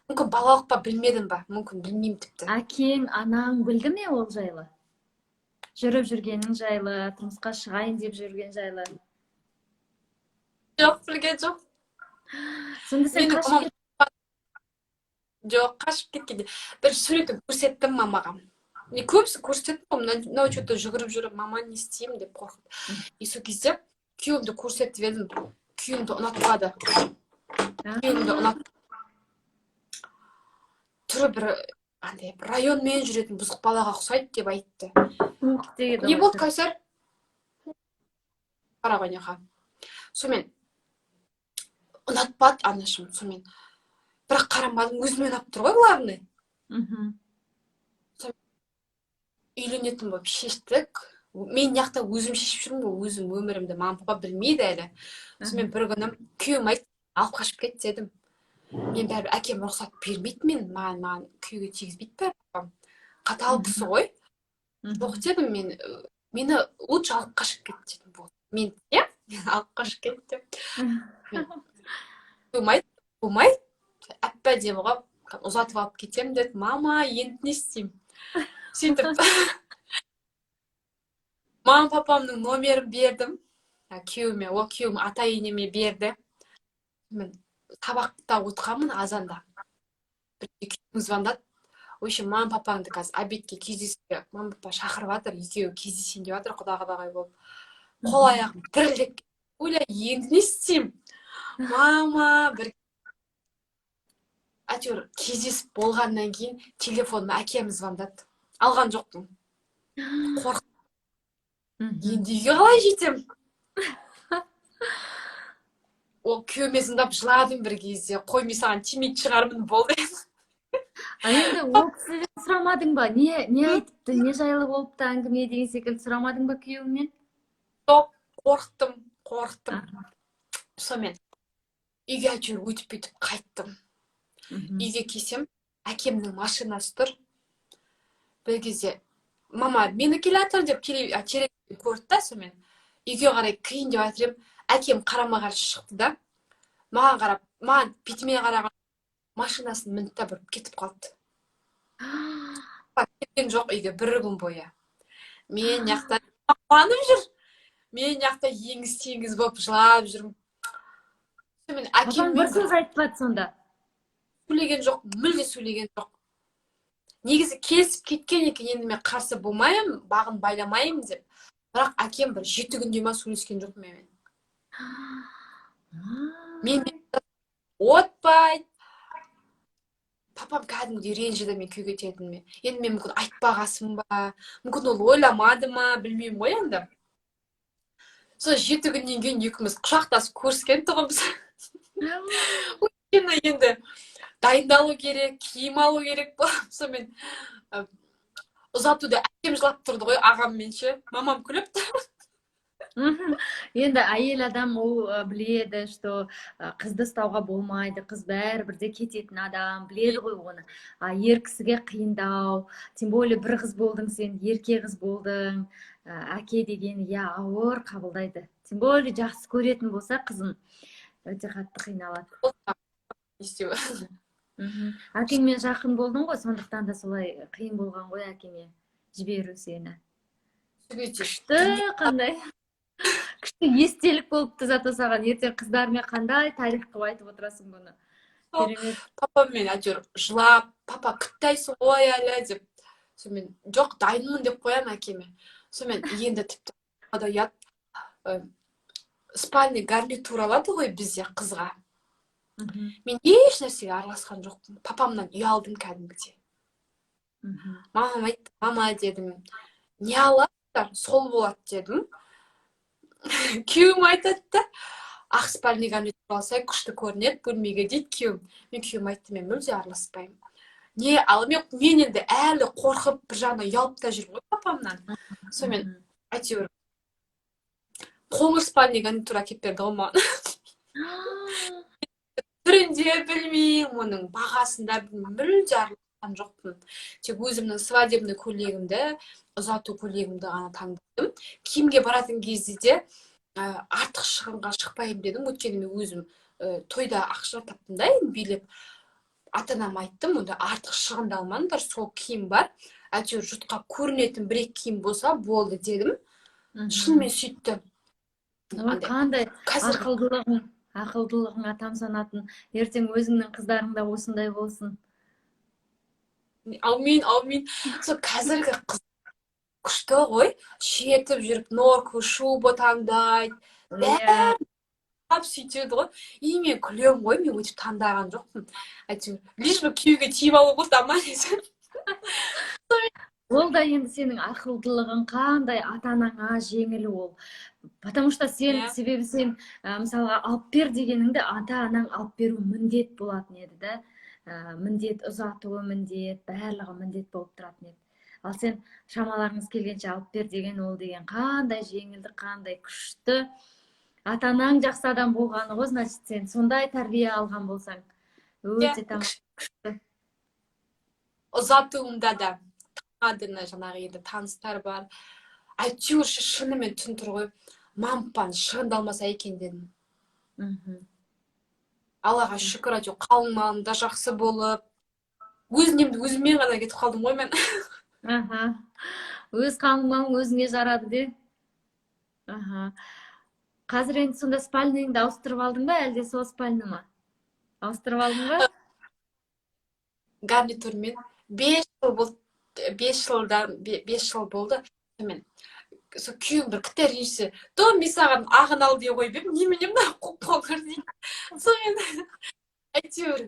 Мүмкін балалық па, білмедім ба, мүмкін білмеймін тіпті. Әкең, анаң білді ме ол жайлы? Жүріп жүргенің жайлы, тұрмысқа шығайын деп жүрген жайлы? Жоқ, білген жоқ. Сонда сен Менің қашып мамам жоқ, қашып кеткенде бір суретін көрсеттім мамаға. Мен көбісі көрсеттім ғой, мынау что-то жүгіріп жүріп, мама, не істеймін деп қорқып. И сол кезде күйеуімді көрсетіп едім, күйеуімді ұнатпады. Күйеуімді ұнат. Түрі бір андай бір районмен жүретін бұзық балаға ұқсайды деп айтты. Суық деді Не ғой. болды, Кәусар? Қара ғой. Сонымен ұнатпады анашым, сонымен. Бірақ қарамадым, өзіме ұнап тұр ғой, главный. Үйленетін болып шештік. Мен мына жақта өзім шешіп жүрмін ғой, өзім өмірімді, мама папа білмейді әлі. Сонымен бір күні күйеуім айтты, алып қашып кет дедім. Мен бәрібір әкем рұқсат бермейді мен, маған күйеуге тигізбейді бәрібір папам. Қатал кісі ғой. Жоқ дедім мен, мені лучше алып қашып кет дедім. Вот. Мен, иә, мені алып қашып кет деп. Күйеуім айтты, болмайды, әп әдемі ғой, ұзатып алып кетемін деді. Мама, енді не істеймін? Сөйтіп мама папамның номерін бердім күйеуіме, ол күйеуім ата енеме берді. Мен Сабақта отырғанмын азанда, бір күйеуім звондады. В общем, мама папаңды қазір обедке кездесуге мама папа шақырып жатыр, екеуі кездесейін деп жатыр, құда құдағай болып. Қол аяғым дірілдеп, ойла, енді не істеймін? Мама бір әйтеуір кездесіп болғаннан кейін телефоныма әкем звондады, алған жоқпын, қорықтым. Енді үйге қалай жетемін? Ол күйеуіме звондап жыладым бір кезде: «Қой, мен саған тимейтін шығармын, болды». А енді ол кісіден сұрамадың ба, не айтыпты, не жайлы болыпты әңгіме деген секілді сұрамадың ба күйеуіңнен? Жоқ, қорықтым, қорықтым. Сонымен үйге әйтеуір өйтіп бүйтіп қайттым. Үйге келсем, әкемнің машинасы тұр. Бір кезде мама мені келе жатыр деп терезеден көрді да, сонымен үйге қарай кірейін деп жатыр едім, әкем қарама қарсы шықты да, маған қарап, маған бетіме қараған, машинасын мінді да, бұрып кетіп қалды. Келген жоқ үйге бір күн бойы. Мен мына жақта қуанып жүр, мен мына жақта еңіз теңіз болып жылап жүрмін. Сонымен Папаң әкеммен бір сөз айтпады сонда? Сөйлеген жоқ, мүлде сөйлеген жоқ. Негізі келісіп кеткен екен, енді мен қарсы болмаймын, бағын байламаймын деп. Бірақ әкем бір 7 күндей ма сөйлескен жоқ менімен. Мен отпайды. Папам кәдімгідей ренжіді мен күйеуге тиетініме. Енді мен мүмкін айтпағасым ба, мүмкін ол ойламады ма, білмеймін ғой енді. Сол 7 күннен кейін екеуміз құшақтасып көріскен тұғынбыз. Өйткені енді дайындалу керек, киім алу керек болып. Сонымен ұзатуда әкем жылап тұрды ғой ағаммен ше, мамам күліп. Енді әйел адам ол біледі, что қызды ұстауға болмайды, қыз бәрібір де кететін адам, біледі ғой оны. А ер кісіге қиындау, тем более бір қыз болдың сен, ерке қыз болдың. Әке деген, иә, ауыр қабылдайды, тем более жақсы көретін болса қызын, өте қатты қиналады. Не істеу? Әкеңмен жақын болдың ғой, сондықтан да солай қиын болған ғой әкеңе жіберу сені. Сол кезде Күшті, қандай күшті естелік болыпты зато саған. Ертең қыздарыңа қандай тарих қылып айтып отырасың бұны, керемет. Папаммен әйтеуір жылап, папа күттайсың ғой әлі деп. Сонымен жоқ, дайынмын деп қоямын әкеме. Сонымен енді тіпті да ұят, спальный гарнитур алады ғой бізде қызға. Мен еш нәрсеге араласқан жоқпын, папамнан ұялдым кәдімгідей. Мамам айтты, мама дедім, не аласыздар, сол болады дедім. Күйеуім айтады да, ақ спальный гарнитур алсай, күшті көрінеді бөлмеге дейді күйеуім. Мен күйеуім айтты, мен мүлде араласпаймын. Не ал мен енді әлі қорқып, бір жағынан ұялып та жүрмін ғой папамнан. Сонымен әйтеуір қоңыр спальный гарнитур әкеліп берді ғой маған. Түрін де білмеймін, оның бағасын да білмеймін, мүлде араласқан жоқпын. Тек өзімнің свадебный көйлегімді, ұзату көйлегімді ғана таңдадым. Киімге баратын кезде де артық шығынға шықпаймын дедім, өйткені мен өзім тойда ақша таптым да енді билеп. Ата анама айттым, онда артық шығындалмаңдар, сол киім бар, әйтеуір жұртқа көрінетін бір екі киім болса болды дедім. Шынымен сөйтті. Ой, қандай қазір ақылдылығыңа тамсанатын. Ертең өзіңнің қыздарың да осындай болсын. Әумин, әумин. Сол қазіргі қыз күшті ғой, шертіп жүріп норковый шуба таңдайды, бәрін сөйтеді ғой. И мен күлемін ғой, мен өйтіп таңдаған жоқпын, әйтеуір лишь бы күйеуге тиіп алу болды аман есен. Ол да енді сенің ақылдылығың, қандай ата анаңа жеңіл ол, потому что сен себебі сен мысалға, алып бер дегеніңді ата анаң алып беру міндет болатын еді да. Міндет, ұзатуы міндет, барлығы міндет болып тұратын еді. Ал сен шамаларыңыз келгенше алып бер деген, ол деген қандай жеңілдік, қандай күшті. Ата анаң жақсы адам болғаны ғой, значит, сен сондай тәрбие алған болсаң, өте тамаша, күшті. Ұзатуымда да таңадыны жаңағы енді таныстар бар, әйтеуір шынымен түн тұр ғой, мам папаны шығындалмаса екен дедім. Аллаға шүкір, әйтеуір қалың малым да жақсы болып, өз немді өзіммен ғана кетіп қалдым ғой мен. Аха, өз қалың малың өзіңе жарады де. Аха, қазір енді сонда спальныйыңды ауыстырып алдың ба, әлде сол спальный ма? Ауыстырып алдың ба? Гарнитурмен 5 жыл болды, 5 жылдан 5 жыл болды. Сонымен, сол күйеуім бір кітап ренжісе, то мен саған ағын ал дей қойып едім, немене мына қоңыр дейді. Сонымен, әйтеуір,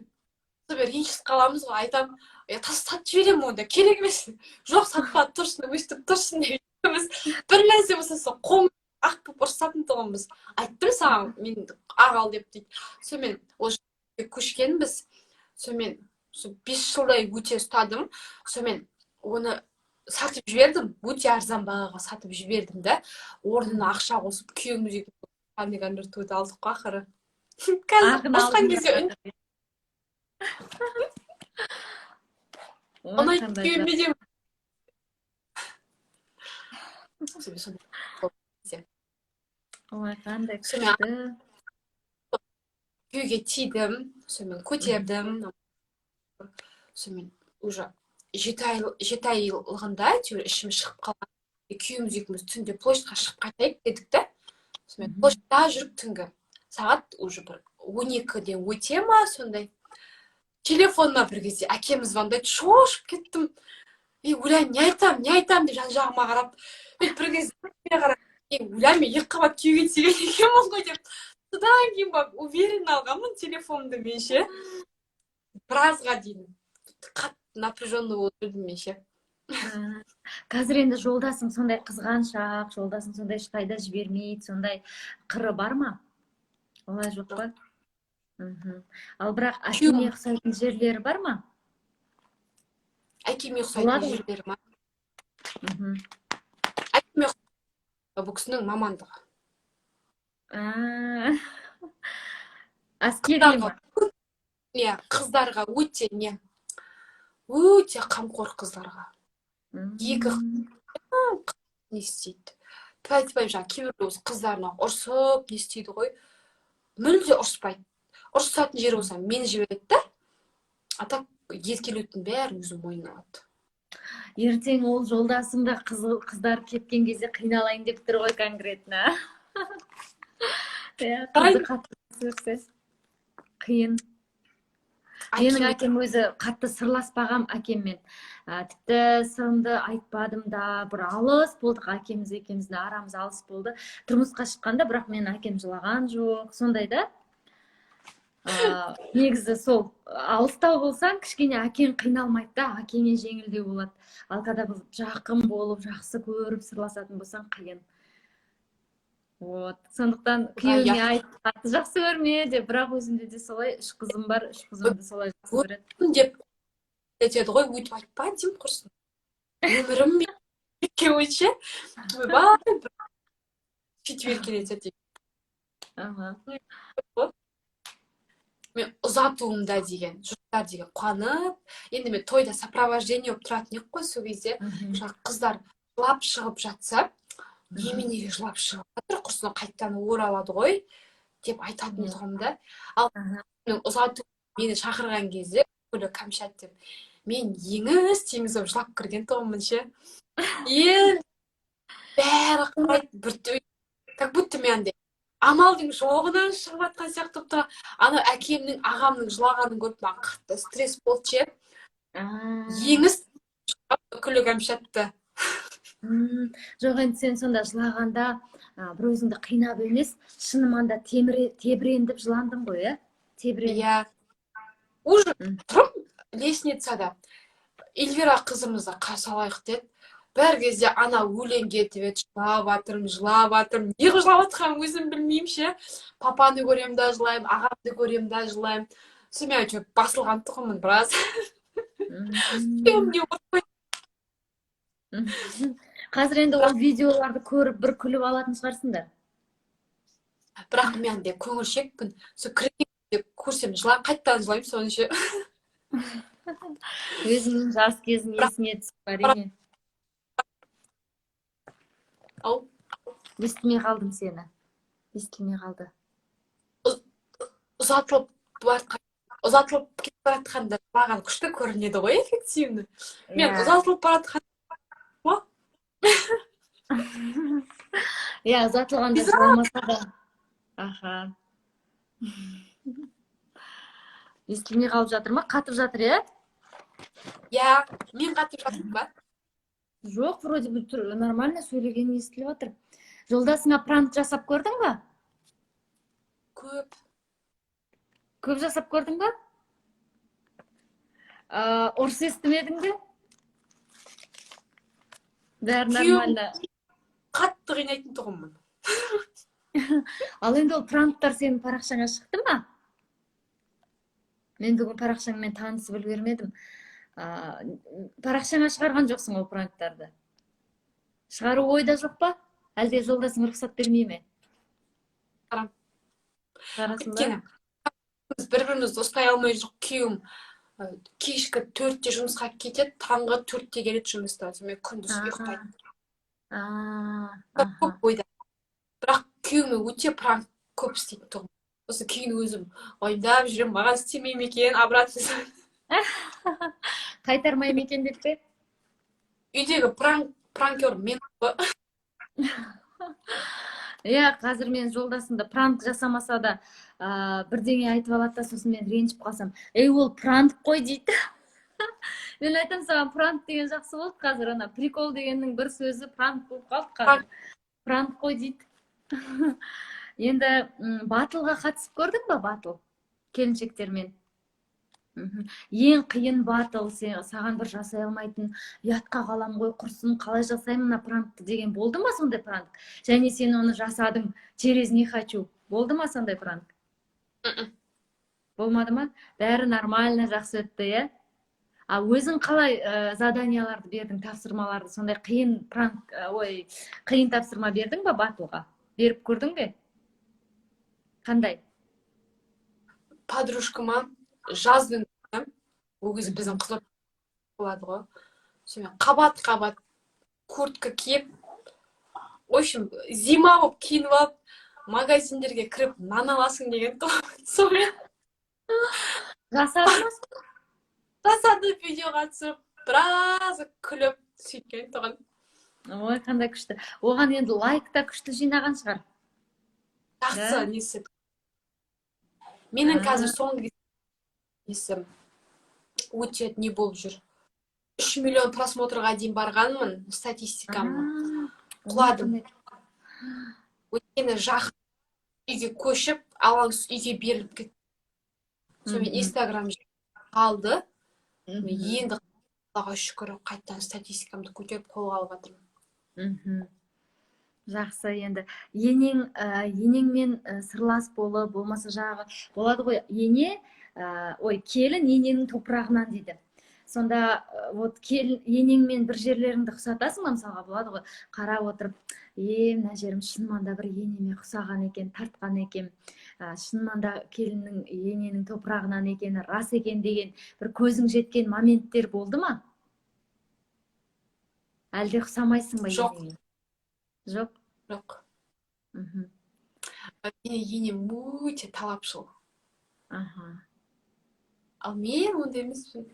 сонымен ренжісіп қаламыз ғой. Айтамын: «Е, сатып жіберемін онда, керек емес». «Жоқ, сатпа, тұрсын, өстіп тұрсын», – деп. Екеуміз бір нәрсе болса, сол қоңыр, ақ болып ұрысатын тұғынбыз. «Айттым саған мен ақ ал деп», – дейді. Сонымен, ол көшкенбіз. Сонымен, сол 5 жылдай өте ұстадым. Сонымен, оны сатып жібердім, өте арзан бағаға сатып жібердім да, орнына ақша қосып, күйеуіміз екеуміз гарнитурды алдық қой ақыры. Қазір Ағын ұрысқан алдың. кезде Ой, ұнайды қандай. күйеуіме де. Сонымен, сондай. Ой, қандай Сонымен күшті. күйеуге тидім, сонымен көтердім. Сонымен, уже 7 ай, 7 айлығында әйтеуір ішім шығып қалған. Күйеуіміз екеуміз түнде площадьқа шығып қайтайық дедік та. Сонымен, площадьта жүріп, түнгі сағат уже бір 12-ден өте ма, сондай, телефоныма бір кезде әкем звондайды. Шошып кеттім. Ей, ойлаймын, не айтамын, не айтамын деп жан жағыма қарап, мен бір кезде қарап, ей, ойлаймын, мен екі қабат күйеуге тиген екенмін ғой деп. Содан кейін барып уверенно алғанмын телефонымды. Мен ше, біразға дейін қатты напряженный болып жүрдім мен ше. Қазір енді жолдасың сондай қызғаншақ, жолдасың сондай ешқайда жібермейді, сондай қыры бар ма? Олай жоқ па? Ал бірақ әкеңе ұқсайтын жерлері бар ма? Әкеме ұқсайтын Болады ғой. жерлері ма? Мхм. Әкеме, бұл кісінің мамандығы. А, әскери ма? Иә, қыздарға өте не, өте қамқор қыздарға. Екі не істейді, тфәй, тфәй, жаңағы кейбіреу осы қыздарына ұрсып не істейді ғой, мүлде ұрыспайды. Ұрысатын жері болса, мені жібереді да, а так еркелеудің бәрін өзі мойнына алады. Ертең ол жолдасың да қыздар кеткен кезде қиналайын деп тұр ғой конкретно, иә. Қызды қатты көрсе, қиын. Менің әкем өзі, қатты сырласпағам әкеммен. Тіпті сырымды айтпадым да, бір алыс болдық, әкеміз екеуміздің арамыз алыс болды тұрмысқа шыққанда. Бірақ менің әкем жылаған жоқ, сондай да. Негізі сол алыстау болсаң, кішкене әкең қиналмайды да, әкеңе жеңілдеу болады. Ал когда біз жақын болып, жақсы көріп сырласатын болсаң, қиын. Вот сондықтан күйеуіңе айт, қатты жақсы көрме деп. Бірақ өзімде де солай, үш қызым бар, үш қызымды солай жақсы көреді. Деп етеді ғой, өйтіп айтпа деймін, құрсын, өмірім екеуі ше, ойбай, сөйтіп еркелетеді. Мен ұзатуымда деген жұрттар деген қуанып, енді мен тойда сопровождение болып тұратын едік қой сол кезде. Жаңағы қыздар жылап шығып жатса, неменеге жылап шығып жатыр, құрсын, қайтадан оралады ғой деп айтатын тұғым да. Ал мен ұзату, мені шақырған кезде, Гүлі Кәмшат деп, мен еңіс теңіз болып жылап кірген тұғынмын ше. Енді бәрі қарайды бір, как будто мен андай амалдың жоғынан шығып жатқан сияқты болып тұрған. Анау әкемнің, ағамның жылағанын көріп, маған қатты стресс болды ше. Еңіс Күлі Кәмшатты. Жоқ, енді сен сонда жылағанда бір өзіңді қинап емес, шынымен да тебірендіп жыландың ғой, иә, тебіреніп. Иә, уже тұрмын лестницада, Эльвира қызымызды қарсы алайық деді. Бір кезде ана өлең кетіп еді, жылап жатырмын, жылап жатырмын. Не қылып жылап жатқанымды өзім білмеймін ше. Папаны көремін да жылаймын, ағамды көремін да жылаймын. Сонымен, әйтеуір басылған тұғынмын біраз. Күйеуім не. Қазір енді ол видеоларды көріп, бір күліп алатын шығарсыңдар. Бірақ мен андай көңілшекпін, сол кірген кезде көрсем, жылап, қайтадан жылаймын соны ше. Өзіңнің жас кезің есіңе түсіп, әрине. Ау. Естімей қалдым сені, естілмей қалды. Ұзатылып бара, ұзатылып кетіп бара жатқанда маған күшті көрінеді ғой, эффективно. Мен ұзатылып бара жатқан Иә, ұзатылғанда жыламаса да, аха. Естілмей қалып жатыр ма? Қатып жатыр, иә? Иә, мен қатып жатырмын ба? Жоқ, вроде бы нормально сөйлеген естіліп жатыр. Жолдасыңа пранк жасап көрдің ба? Көп. Көп жасап көрдің ба? Ұрыс естімедің бе? Бәрі нормально. Қатты қинайтын тұғынмын. Ал енді ол пранктар сенің парақшаңа шықты ма? Мен бүгін парақшаңмен танысып үлгермедім. Парақшаңа шығарған жоқсың ол пранктарды. Шығару ойда жоқ па? Әлде жолдасың рұқсат бермей ме? Шығарамын. Шығарасың ба? Өйткені біз бір бірімізді ұстай алмай жүрік. Күйеуім кешкі 4-те жұмысқа кетеді, таңғы 4-те келеді жұмыстан. Сонымен күндіз ұйықтайды. Көп ойда, бірақ күйеуіме өте пранк көп істейтін тұғын. Осы кейін өзім уайымдап жүремін, маған істемей ме екен обратно. Қайтармай ма екен деп пе? Үйдегі пранкер мен ғой. Иә, қазір мен жолдасым да пранк жасамаса да, бірдеңе айтып алады да, сосын мен ренжіп қалсам: «Ей, ол пранк қой», – дейді. Мен айтамын: «Саған пранк деген жақсы болды». Қазір ана прикол дегеннің бір сөзі пранк болып қалды қазір. «Пранк қой», – дейді. Енді батылға қатысып көрдің ба, батыл келіншектермен? Ең қиын батыл, сен, саған бір жасай алмайтын, «ұятқа қалам ғой, құрсын, қалай жасаймын мына пранкты» деген болды ма сондай пранк? Және сен оны жасадың через не хочу, болды ма сондай пранк? Мм. Болмады ма? Бәрі нормально, жақсы өтті, иә? А өзің қалай заданияларды бердің, тапсырмаларды? Сондай қиын пранк, ой, қиын тапсырма бердің ба батылға? Беріп көрдің бе? Қандай? Подружкама жаздың күні, ол кезде біздің Қызылорда болады ғой, сонымен қабат қабат куртка киіп, в общем, зима болып киініп алып, магазиндерге кіріп, нан аласың деген. Сонымен Жасады ма? Жасады, видеоға түсіріп, біраз күліп сөйткен тұғын. Ой, қандай күшті! Оған енді лайк та күшті жинаған шығар. Жақсы. Да? Несі, менің қазір соңғы кезде несі өте не болып жүр, 3 миллион просмотрға дейін барғанмын статистикам. Құладым. Өйткені жақын үйге көшіп, алаңсыз үйге беріліп кетті. Сонымен Инстаграм қалды. Енді, Аллаға шүкір, қайтадан статистикамды көтеріп, қолға алып жатырмын. Жақсы. Енді енеңмен сырлас болып, болмаса жаңағы болады ғой, ене, ой, келін ененің топырағынан дейді. Сонда вот келін енеңмен бір жерлеріңді ұқсатасың ба? Мысалға, болады ғой, қарап отырып: «Е, мына жерім шын да бір енеме ұқсаған екен, тартқан екен, шын да келіннің ененің топырағынан екені рас екен» деген бір көзің жеткен моменттер болды ма? Әлде ұқсамайсың ба Жоқ. енеңе? Жоқ? Жоқ. Менің енем өте талапшыл. Ал мен ондай емеспін.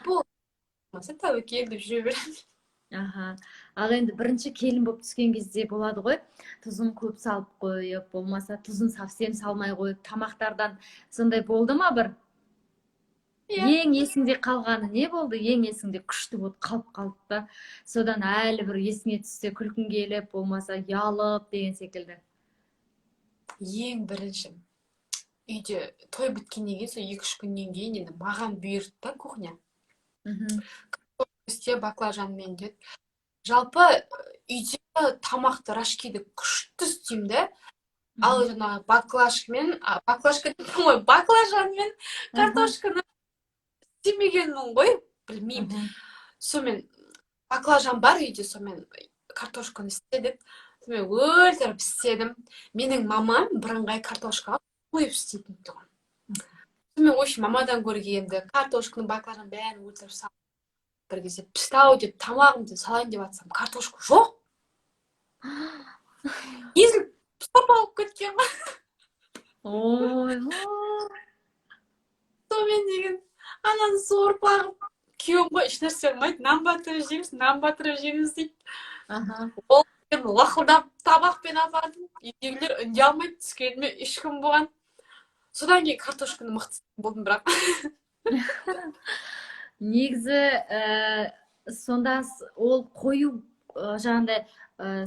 Болмаса, тәуекел деп жүре беремін. Аха. Ал енді бірінші келін болып түскен кезде болады ғой, тұзын көп салып қойып, болмаса тұзын совсем салмай қойып тамақтардан, сондай болды ма бір? Иә. Ең есіңде қалғаны не болды? Ең есіңде күшті болып қалып қалды да, содан әлі бір есіңе түссе, күлкің келіп, болмаса ұялып деген секілді. Ең бірінші үйде той біткеннен кейін, сол 2-3 күннен кейін енді маған бұйырды да кухня. «Істе баклажанмен», – деді. Жалпы үйде тамақты, рожкиді күшті істеймін да, ал жаңағы баклажкамен, баклажка деппін ғой, баклажанмен картошканы істемегенмін ғой, білмеймін. Сонымен баклажан бар үйде, сонымен «картошканы істе» деді. Сонымен өлтіріп істедім. Менің мамам бірыңғай картошкаға қойып істейтін тұғын. Сонымен, в общем, мамадан көргенді, картошканы, баклажан, бәрін өлтіріп салып, бір кезде пісті ау деп тамағымды салайын деп жатсам, картошка жоқ, езіліп сорпа болып кеткен ғой. Ой. Сонымен деген ананы сорпа қылып, күйеуім ғой, ешнәрсе қылмайды, «нан батырып жейміз, нан батырып жейміз» дейді. Ол мен лақылдап табақпен апардым. Үйдегілер үндей алмайды, түскеніме 3 күн болған. Содан кейін картошканы мықты болдым бірақ. Негізі сонда ол қою, жаңағындай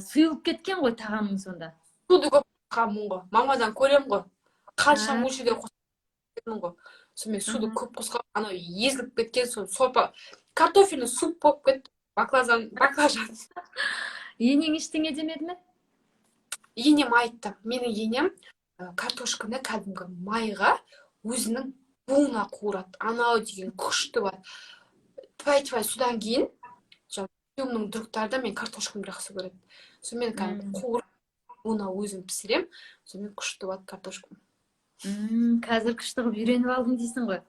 сұйылып кеткен ғой тағамың сонда. Суды көп қосқанмын ғой, мамадан көремін ғой, қанша мөлшерде қосқанмын ғой. Сонымен суды көп қосқан, анау езіліп кеткен. Сол сорпа, картофельный суп болып кетті, баклажан, баклажан. Енең ештеңе демеді ме? Енем айтты. Менің енем картошканы кәдімгі майға өзінің буына қуырады. Анау деген күшті бар, тьфу тьфу. Содан кейін жаңағы күйеуімнің другтары да мен картошканы жақсы көреді. Сонымен кәдімгі қуырып, буына өзім пісіремін. Сонымен күшті болады картошкам. Қазір күшті қылып үйреніп алдым дейсің ғой.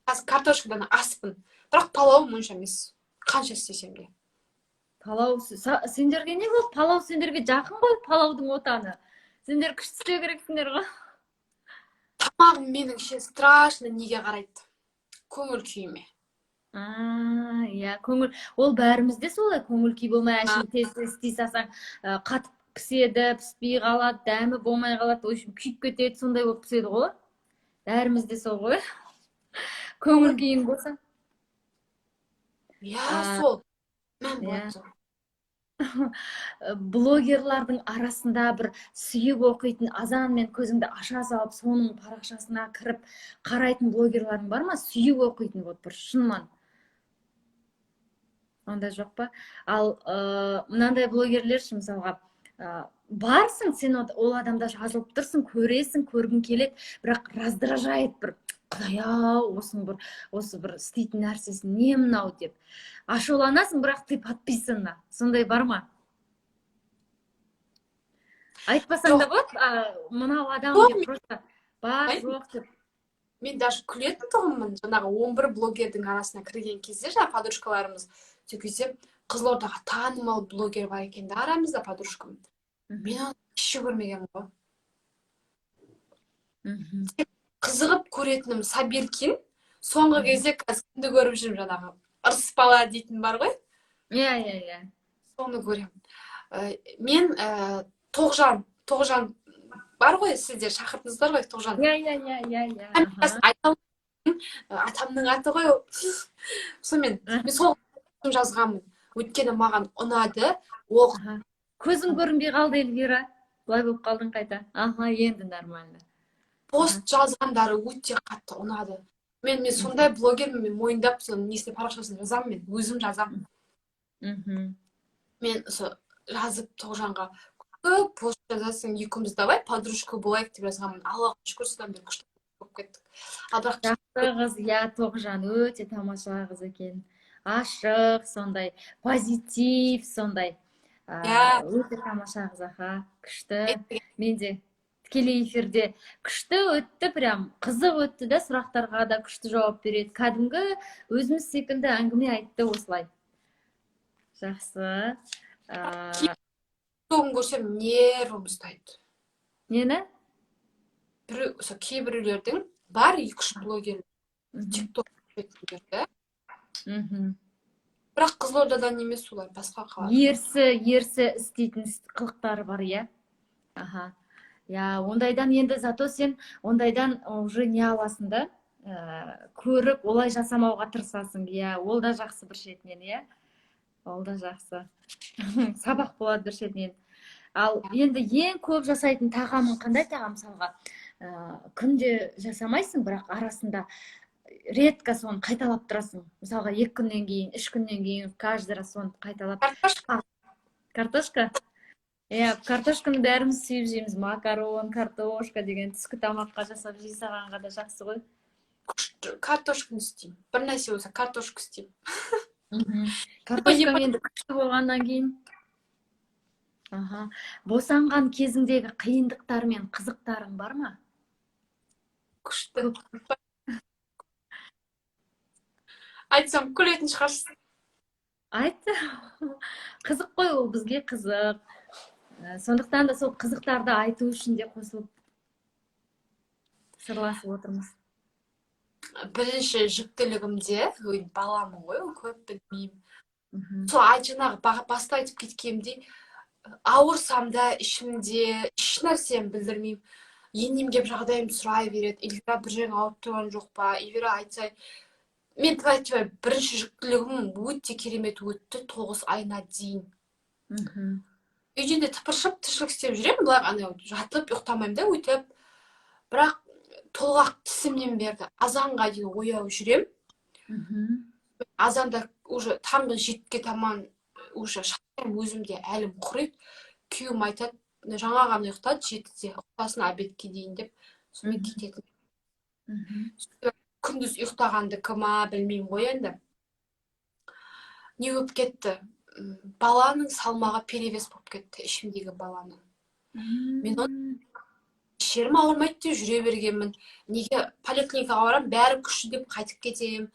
Қазір картошкадан аспын, бірақ палауым онша емес, қанша істесем де. Палау сендерге не болды? Палау сендерге жақын ғой, палаудың отаны. Сендер күшті істеу керексіңдер ғой. Тамағым менің ше, страшно неге қарайды? Көңіл күйіме. А, иә, көңіл ол бәрімізде солай. Көңіл күй болмай, әшейін тез тез істей салсаң, қатып піседі, піспей қалады, дәмі болмай қалады, в общем, күйіп кетеді, сондай болып піседі ғой. Бәрімізде сол ғой, көңіл күйің болса. Иә. А, сол мән болады сол. Блогерлардың арасында бір сүйіп оқитын, азанмен көзіңді аша салып, соның парақшасына кіріп қарайтын блогерларың бар ма? Сүйіп оқитын, вот бір шынман ондай жоқ па? Ал мынандай блогерлер ше, мысалға, барсың сен, ол адамда жазылып тұрсың, көресің, көргің келеді, бірақ раздражает бір, құдай ау, осының бір, осы бір істейтін нәрсесі не мынау деп ашуланасың, бірақ ты подписана. Сондай бар ма? Айтпасаң да болады, мынау адам Жоқ, деп, просто бар, Айтпаймын. жоқ деп. Мен даже күлетін тұғынмын жаңағы 11 блогердің арасына кірген кезде. Жаңағы подружкаларымыз сол кезде, Қызылордаға танымал блогер бар екен да арамызда, подружкам. Мен оны вообще көрмегенмін ғой. Қызығып көретінім Сабиркин. Соңғы кезде қазір кімді көріп жүрмін? Жаңағы Ырыс бала дейтін бар ғой. иә иә иә Соны көремін. Мен Тоғжан, Тоғжан бар ғой, сіздер шақырдыңыздар ғой, Тоғжан. иә иә иә иә иә Айта алмаймын, атамның аты ғой ол. Сонымен мен сол жазғанмын, өйткені маған ұнады ол. Аха. Көзің көрінбей қалды, Эльвира, былай болып қалдың қайта. Аха, енді нормально. Пост жазғандары өте қатты ұнады. Мен сондай блогермін, мен мойындап, соның несіне, парақшасына жазамын, мен өзім жазамын. Мен сол жазып, Тоғжанға көп пост жазасың, екеуміз давай подружка болайық деп жазғанмын. Аллаға шүкір, содан бері күшті болып кеттік. Ал бірақ Жақсы қыз, иә. Тоғжан өте тамаша қыз екен, ашық сондай, позитив сондай. Өте тамаша қыз, аха, күшті. Мен де тікелей эфирде күшті өтті, прям қызық өтті да, сұрақтарға да күшті жауап береді, кәдімгі өзіміз секілді әңгіме айтты осылай. Жақсы. Тобын көрсем, нервім ұстайды. Нені? Біреу, сол кейбіреулердің бар, екі үш блогер, Тик Ток да. Бірақ Қызылордадан емес олар, басқа қала. Ерсі істейтін қылықтары бар, иә, аха, иә. Ондайдан енді, зато сен ондайдан уже не аласың да, көріп, олай жасамауға тырысасың, иә. Ол да жақсы бір шетінен, иә, ол да жақсы сабақ болады бір шетінен. Ал енді ең көп жасайтын тағамың қандай тағам? Мысалға, күнде жасамайсың, бірақ арасында редко соны қайталап тұрасың. Мысалға, 2 күннен кейін, 3 күннен кейін каждый раз соны қайталап. Картошка. Картошка, иә. Картошканы бәріміз сүйіп жейміз. Макарон, картошка деген түскі тамаққа жасап жей салғанға да жақсы ғой. Күшті картошканы істеймін. Бір нәрсе болса, картошка істеймін. Картошкам енді күшті болғаннан кейін. Аха, босанған кезіңдегі қиындықтар мен қызықтарың бар ма? Күшті. Айтсам, күлетін шығарсыз. Айт, қызық қой ол, бізге қызық. Сондықтан да сол қызықтарды айту үшін де қосылып сырласып отырмыз. Бірінші жүктілігімде, ой, баламын ғой, ол көп білмеймін. Сол жаңағы баста айтып кеткенімдей, ауырсам да, ішімде еш нәрсені білдірмеймін. Енем келіп жағдайымды сұрай береді: «Эльвира, бір жерің ауырып тұрған жоқ па? Эльвира, айтсай». Мен айтпай, бірінші жүктілігім өте керемет өтті 9 айына дейін. Үйде де тыпыршып, тіршілік істеп жүремін, былай анау жатып ұйықтамаймын да өйтіп. Бірақ толғақ тісімнен берді, азанға дейін ояу жүремін. Азанда уже таңғы 7-ге таман уже шаршаймын, өзім де әлім құриды. Күйеуім айтады: «Жаңа ғана ұйықтады, 7-де ұйықтасын обедке дейін», — деп. Сонымен кететін. Күндіз ұйықтағандікі ма, білмеймін ғой енді, не болып кетті, баланың салмағы перевес болып кетті, ішімдегі баланың. Мен оны еш жерім ауырмайды деп жүре бергенмін. Неге поликлиникаға барамын, бәрі күшті деп қайтып кетемін.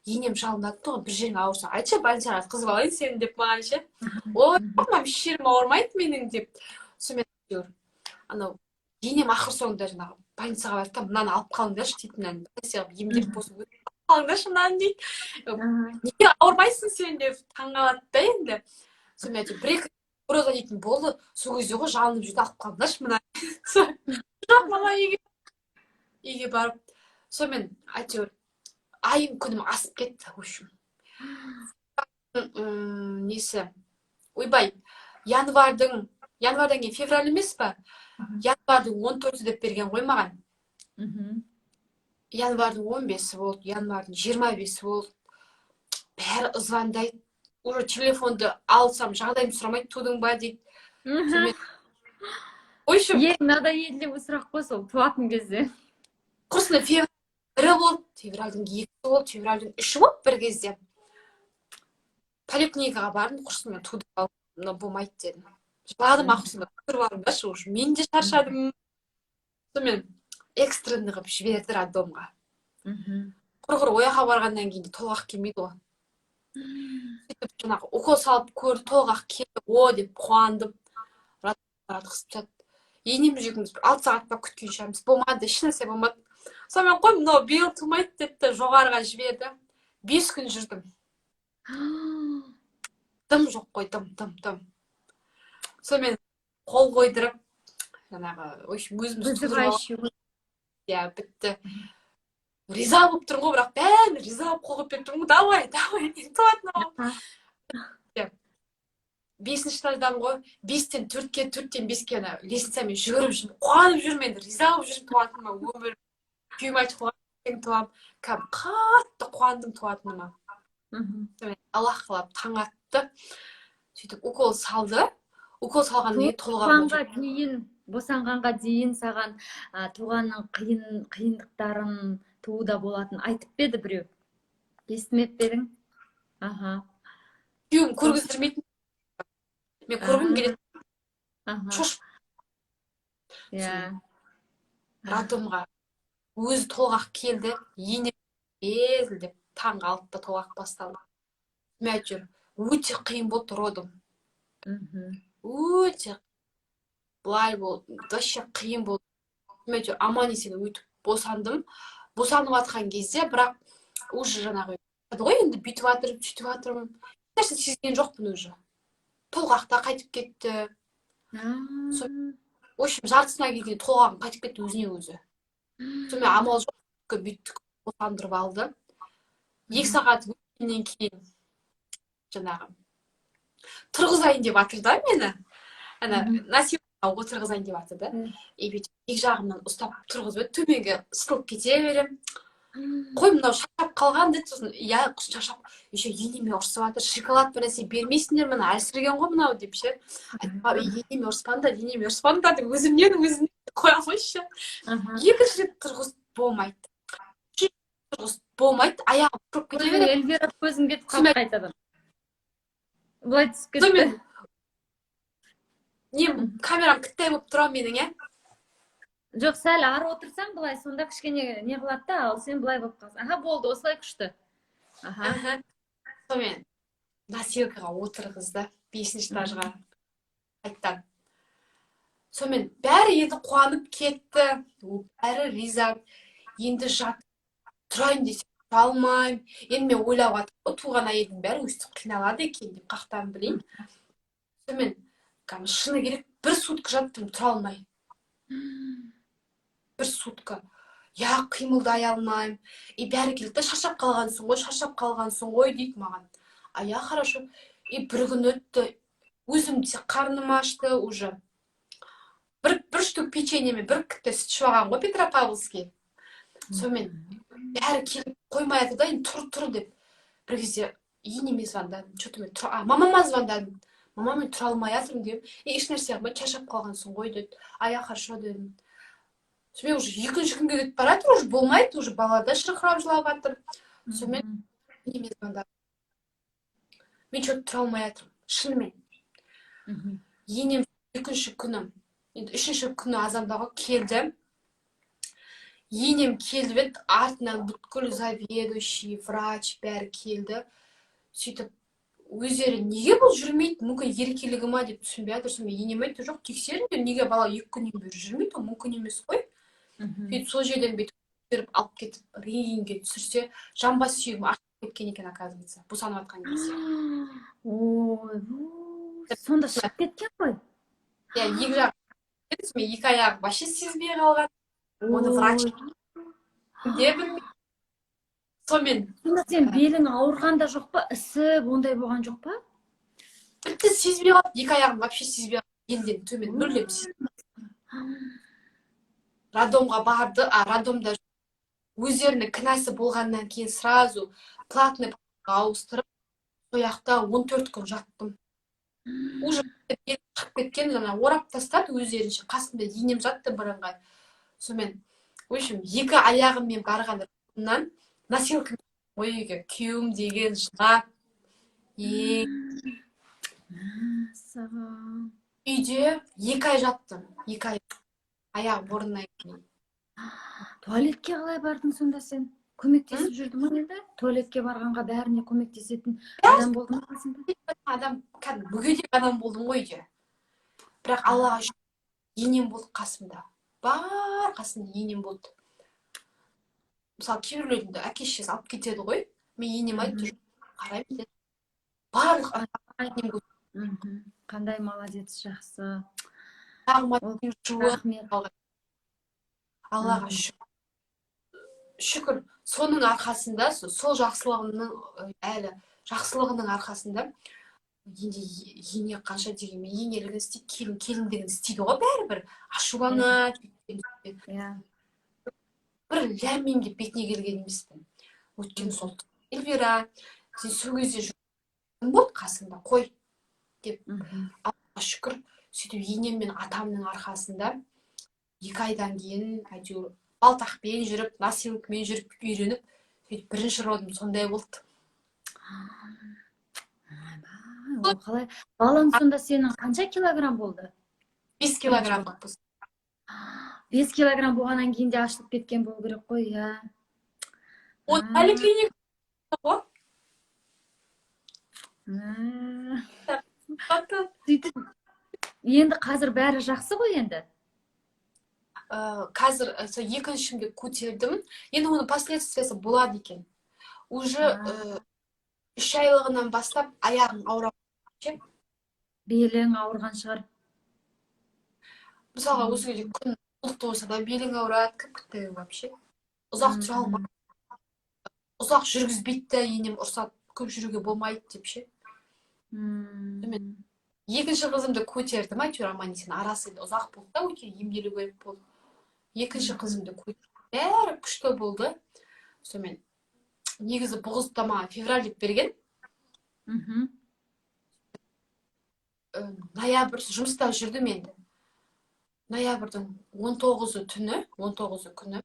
Енем жалынады ғой: «Бір жерің ауырса, айтшы, больницаға жатқызып алайын сені», — деп маған ше. «Ой, мам, еш жерім ауырмайды менің», — деп. Сонымен әйтеуір анау енем ақыр соңында жаңағы больницаға барды да: «Мынаны алып қалыңдаршы», — дейді, «мынаны бір нәрсе қылып емдеп болсын, алып қалыңдаршы мынаны», — дейді. «Неге ауырмайсың сен?» — деп таңқалады да енді. Сонымен әйтеуір бір екі угроза дейтін болды сол кезде ғой, жалынып жүрді: «Алып қалыңдаршы мынаны». Жоқ, мама, үйге барып, сонымен әйтеуір айым күнім асып кетті. В общем, несі, ойбай, январьдан кейін февраль емес па? Январьдың 14-і деп берген ғой маған. Январьдың 15-і болды, январьдың 25-і болды. Бәрі звондайды уже, телефонды алсам, жағдайымды сұрамайды, «Тудың ба?» — дейді. Сонымен, в общем, Ең надоедливый сұрақ қой сол туатын кезде. Құрсын, февраль 1-і болды, февральдың 2-сі болды, февральдың 3-і болды. Бір кезде поликлиникаға бардым. «Құрсын, мен тудырып алдым, мынау болмайды», — дедім. Жыладым. Ақыры тудырып алыңдаршы уже, мен де шаршадым. Сонымен экстренный қылып жіберді роддомға. Құрғыр ол жаққа барғаннан кейін де толғақ келмейді ғой. Сөйтіп жаңағы укол салып көрді, толғақ келді. «О», — деп қуандым. Жатқызып тастады. Енем екеуміз бір 6 сағат па күткен шығармыз. Болмады, ешнәрсе болмады. Сонымен, қой, мынау биыл тумайды деді де, жоғарыға жіберді. 5 күн жүрдім, дым жоқ қой, дым, дым, дым. Сонымен қол қойдырып, жаңағы, в общем, өзіміз тудырып алып. Вызывающий. Иә, бітті. Риза болып тұрмын ғой, бірақ бәріне риза болып қол қойып беріп тұрмын ғой: «Давай, давай, мен туатын аламын». Бесінші этаждан ғой, бестен төртке, төрттен беске ана лестницамен жүгіріп жүрмін, қуанып жүрмін енді, риза болып жүрмін туатыныма. Өмір күйеуім айтып қойған, туамын. Кәдімгі қатты қуандым туатыныма. Сонымен Аллах қалап, таң атты. Сөйтіп укол салды. Укол салғаннан кейін толғағым Туғанға дейін, босанғанға дейін саған туғанның қиындықтарын, тууда болатын айтып па еді біреу? Естімеп пе едің? Аха. Күйеуім көргіздірмейтін, мен көргім келеді. Шошып. Роддомға өзі толғақ келді. Ене безілдеп, таңғы 6-да толғақ басталды. Мен әйтеуір өте қиын болды родым. Өте былай болды, вообще қиын болды. Мен әйтеуір аман есен өтіп босандым. Босанып жатқан кезде бірақ уже жаңағы айтады ғой енді, бүйтіп жатырмын, сөйтіп жатырмын, ешнәрсе сезген жоқпын уже. Толғақ та қайтып кетті. В общем, жартысына келгенде толғағым қайтып кетті өзіне өзі. Сонымен амал жоқ, бүйттік, босандырып алды. 2 сағат өткеннен кейін жаңағы тұрғызайын деп жатыр да мені, ана носилкаға отырғызайын деп жатыр да. И бүйтіп екі жағымнан ұстап тұрғызып еді, төменге сытылып кете беремін. «Қой, мынау шаршап қалған», — деді. Сосын, иә, шаршап, еще енеме ұрысып жатыр: «Шоколад, бір нәрсе бермейсіңдер, міне, әлсіреген ғой мынау», — деп ше. «Енеме ұрыспаңдар, енеме ұрыспаңдар», — деп өзімнен өзім қоя қойшы. Екінші рет тұрғызып, болмайды. Үшінші тұрғызып, болмайды, аяғым тұрып кете береді. Эльвира, көзің кетіп қалды, қайтадан былай түсіп кетті. Сонымен нем, камерам кіттай болып тұра менің, иә? Жоқ, сәл ары отырсаң былай, сонда кішкене не қылады да, ал сен былай болып қаласың. Аха, болды, осылай күшті, аха. Аха. Сонымен носилкаға отырғызды бесінші этажға қайтадан. Сонымен бәрі енді қуанып кетті, бәрі риза. Енді жат тұрайын десем, тұра алмаймын. Енді мен ойлап жатырмын ғой, туған әйелдің бәрі өстіп қиналады екен деп, қаяқтан білейін. Сонымен кәдімгі, шыны керек, бір сутка жаттым тұра алмай. Бір сутка я қимылдай алмаймын. И бәрі келді да, «Шаршап қалғансың ғой, шаршап қалғансың ғой», — дейді маған. А я хорошо. И бір күн өтті, өзім де қарным ашты уже. Бір штук печеньемен бір кітте сүт ішіп алған ғой, «Петропавловский». Сонымен бәрі келіп қоймай жатыр да енді, «Тұр, тұр», — деп. Бір кезде енеме звондадым, че то мен тұра, а, мамама звондадым: «Мама, мен тұра алмай жатырмын», — деп. «И ешнәрсе қылмайды, шаршап қалғансың ғой», — деді. А я «Хорошо», — дедім. Сонымен уже екінші күнге кетіп бара жатыр, уже болмайды, уже бала да шырқырап жылап жатыр. Сонымен енеме звондадым: «Мен че то тұра алмай жатырмын шынымен». Енем екінші күні, енді үшінші күні азанда ғой, келді. Енем келіп еді, артынан бүткіл заведующий, врач, бәрі келді. Сөйтіп өздері неге бұл жүрмейді, мүмкін, еркелігі ма деп түсінбей жатыр. Сонымен енем айтты: «Жоқ, тексеріңдер, неге бала 2 күннен бері жүрмейді, ол мүмкін емес қой». Сөйтіп сол жерден бүйтіп көтеріп алып кетіп, рентгенге түсірсе, жамбас сүйегім ашылып кеткен екен, оказывается, босанып жатқан кезде. Ойбу, сонда шығып кеткен ғой. Иә, екі жақ. Сонымен екі аяғым вообще сезбей қалған, оны врач де білмейді. Сонымен Сонда сен белің ауырған да жоқ па, ісіп ондай болған жоқ па? Бітті, сезбей қалды, екі аяғым вообще сезбей қалды, белден төмен мүлдем. Роддомға барды, а роддомда өздерінің кінәсі болғаннан кейін сразу платный ауыстырып, сол жақта 14 күн жаттым. Уже белім шығып кеткен, жаңа орап тастады өздерінше, қасымда енем жатты бірыңғай. Сонымен, в общем, екі аяғыммен барған роддомнан носилкамен ғой үйге. Күйеуім деген жылап е. Мәссаған. Үйде 2 ай жаттым, 2 ай аяғым орнына келмей. Туалетке қалай бардың сонда сен? Көмектесіп жүрді ма енді? Туалетке барғанға, бәріне көмектесетін адам болды ма қасыңда? Адам, кәдімгі мүгедек адам болдым ғой үйде. Бірақ Аллаға шүкір, енем болды қасымда, бар, қасымда енем болды. Мысалы, кейбіреулердің әке шешесі алып кетеді ғой, мен енем айтты: «Қараймын», — деді. Барлық енем. Қандай молодец, жақсы. Аяғыма Ол жуып. Рахмет. Аллаға шүкір, соның арқасында, сол жақсылығының, әлі жақсылығының арқасында. Енді ене қанша дегенмен енелігін істейді, келін келіндігін істейді ғой, бәрібір ашуланады. Бір ләм мим деп бетіне келген емеспін, өйткені сол «Эльвира, сен сол кезде кім болды қасыңда, қой» деп. Аллаға шүкір, сөйтіп енем мен атамның арқасында 2 айдан кейін әйтеуір балтақпен жүріп, носилкамен жүріп үйреніп, сөйтіп бірінші родым сондай болды. Ойбай, ол қалай? Балаң сонда сенің қанша килограмм болды? 5 килограмм. 5 килограмм болғаннан кейін де ашылып кеткен болу керек қой, иә? Оны поликлиника ғой. Сөйтіп енді қазір бәрі жақсы ғой енді? Қазір сол екіншімді көтердім. Енді оның последствиясы болады екен уже. 3 айлығынан бастап аяғым ауыра ше. Белің ауырған шығар. Мысалға, осы кезде күн бұлтты болса да, белің ауырады, кіп кітті вообще. Ұзақ тұра алмай, ұзақ жүргізбейді да енем, ұрсады, көп жүруге болмайды деп ше. Екінші қызымды көтердім әйтеуір аман есен. Арасы енді ұзақ болды да, өйткені емделу керек болды. Екінші қызымды көтердім, бәрі күшті болды. Сонымен негізі бұл қызды да маған февраль деп берген. Ноябрь жұмыста жүрдім енді. Ноябрьдің 19-ы түні, 19-ы күні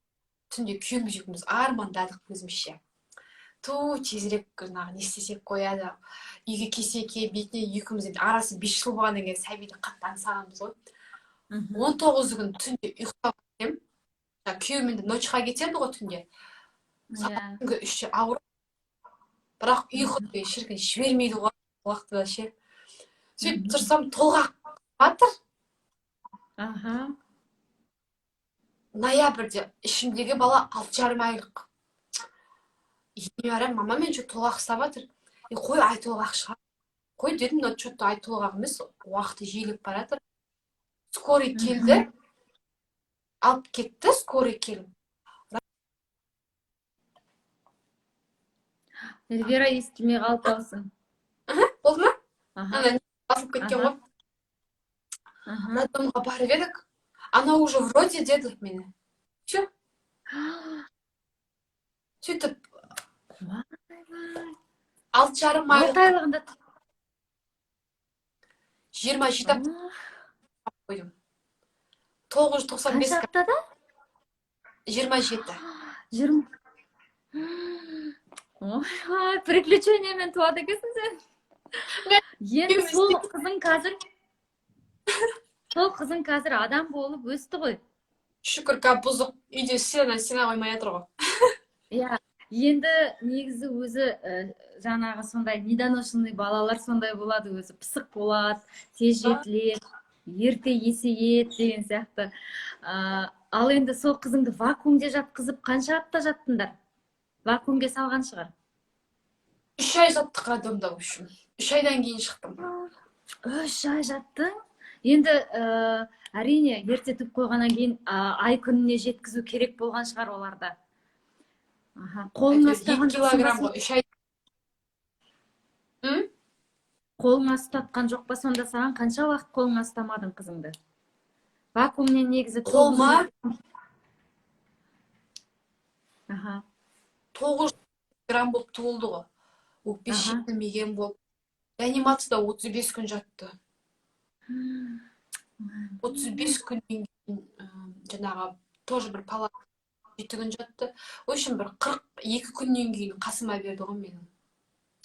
түнде күйеуіміз екеуміз армандадық өзімізше: ту, тезірек жаңағы не істесек қояды, үйге келсе екен бетіне. Екеуміз енді арасы 5 жыл болғаннан кейін сәбиді қатты аңсағанбыз ғой. 19-ы күні түнде ұйықтап кетемін. Жаңағы күйеуім енді ночьқа кетеді ғой түнде. Түнгі 3-те ауырып, бірақ ұйқы деген, шіркін, жібермейді ғой уақытыда ше. Сөйтіп тұрсам, толғақ жатыр. Ноябрьде ішімдегі бала 6,5 айлық. Енеме барамын: «Мама, мен че толғақ ұстап жатыр». «Е, қой, ай толғақ шығар қой», — дедім. Но че то ай толғақ емес, уақыты жиілеп бара жатыр. Скорый келді. Алып кетті скорый келіп. Эльвира, естілмей қалып қалсын. Болды ма? Аха. Ана басылып кеткен ғой. Роддомға барып едік, она уже вроде деді мені. Все, сөйтіп 6,5 6 айлық. айлығында. 27 апта қойдым, 995. Қанша аптада? 27. 20. Ой, приключениемен туады екенсің сен. Енді сол қызың қазір адам болып өсті ғой. Шүкір, қазір бұзық үйде сена сена қоймай жатыр ғой. Иә, енді негізі өзі жаңағы сондай недоношенный балалар сондай болады өзі, пысық болады, тез жетіледі, ерте есейеді деген сияқты. Ал енді сол қызыңды вакуумде жатқызып, қанша апта жаттыңдар? Вакуумге салған шығар. 3 ай жаттық роддомда, в общем, 3 айдан кейін шықтым. 3 ай жаттың. Енді әрине, ерте туып қойғаннан кейін ай күніне жеткізу керек болған шығар оларда. Аха, қолыңа Әйтеуір 2 ұстаған жоқсың ба килограмм сен? Ғой 3 ай. Қолыңа ұстатқан жоқ па сонда саған? Қанша уақыт қолыңа ұстамадың қызыңды? Вакуумнен негізі Қолыма 900 грамм болып туылды ғой, өкпесі жетілмеген болып, реанимацияда 35 күн жатты. 35 күннен кейін жаңағы тоже бір палата 7 күн жатты. В общем, бір 42 күннен кейін қасыма берді ғой менің.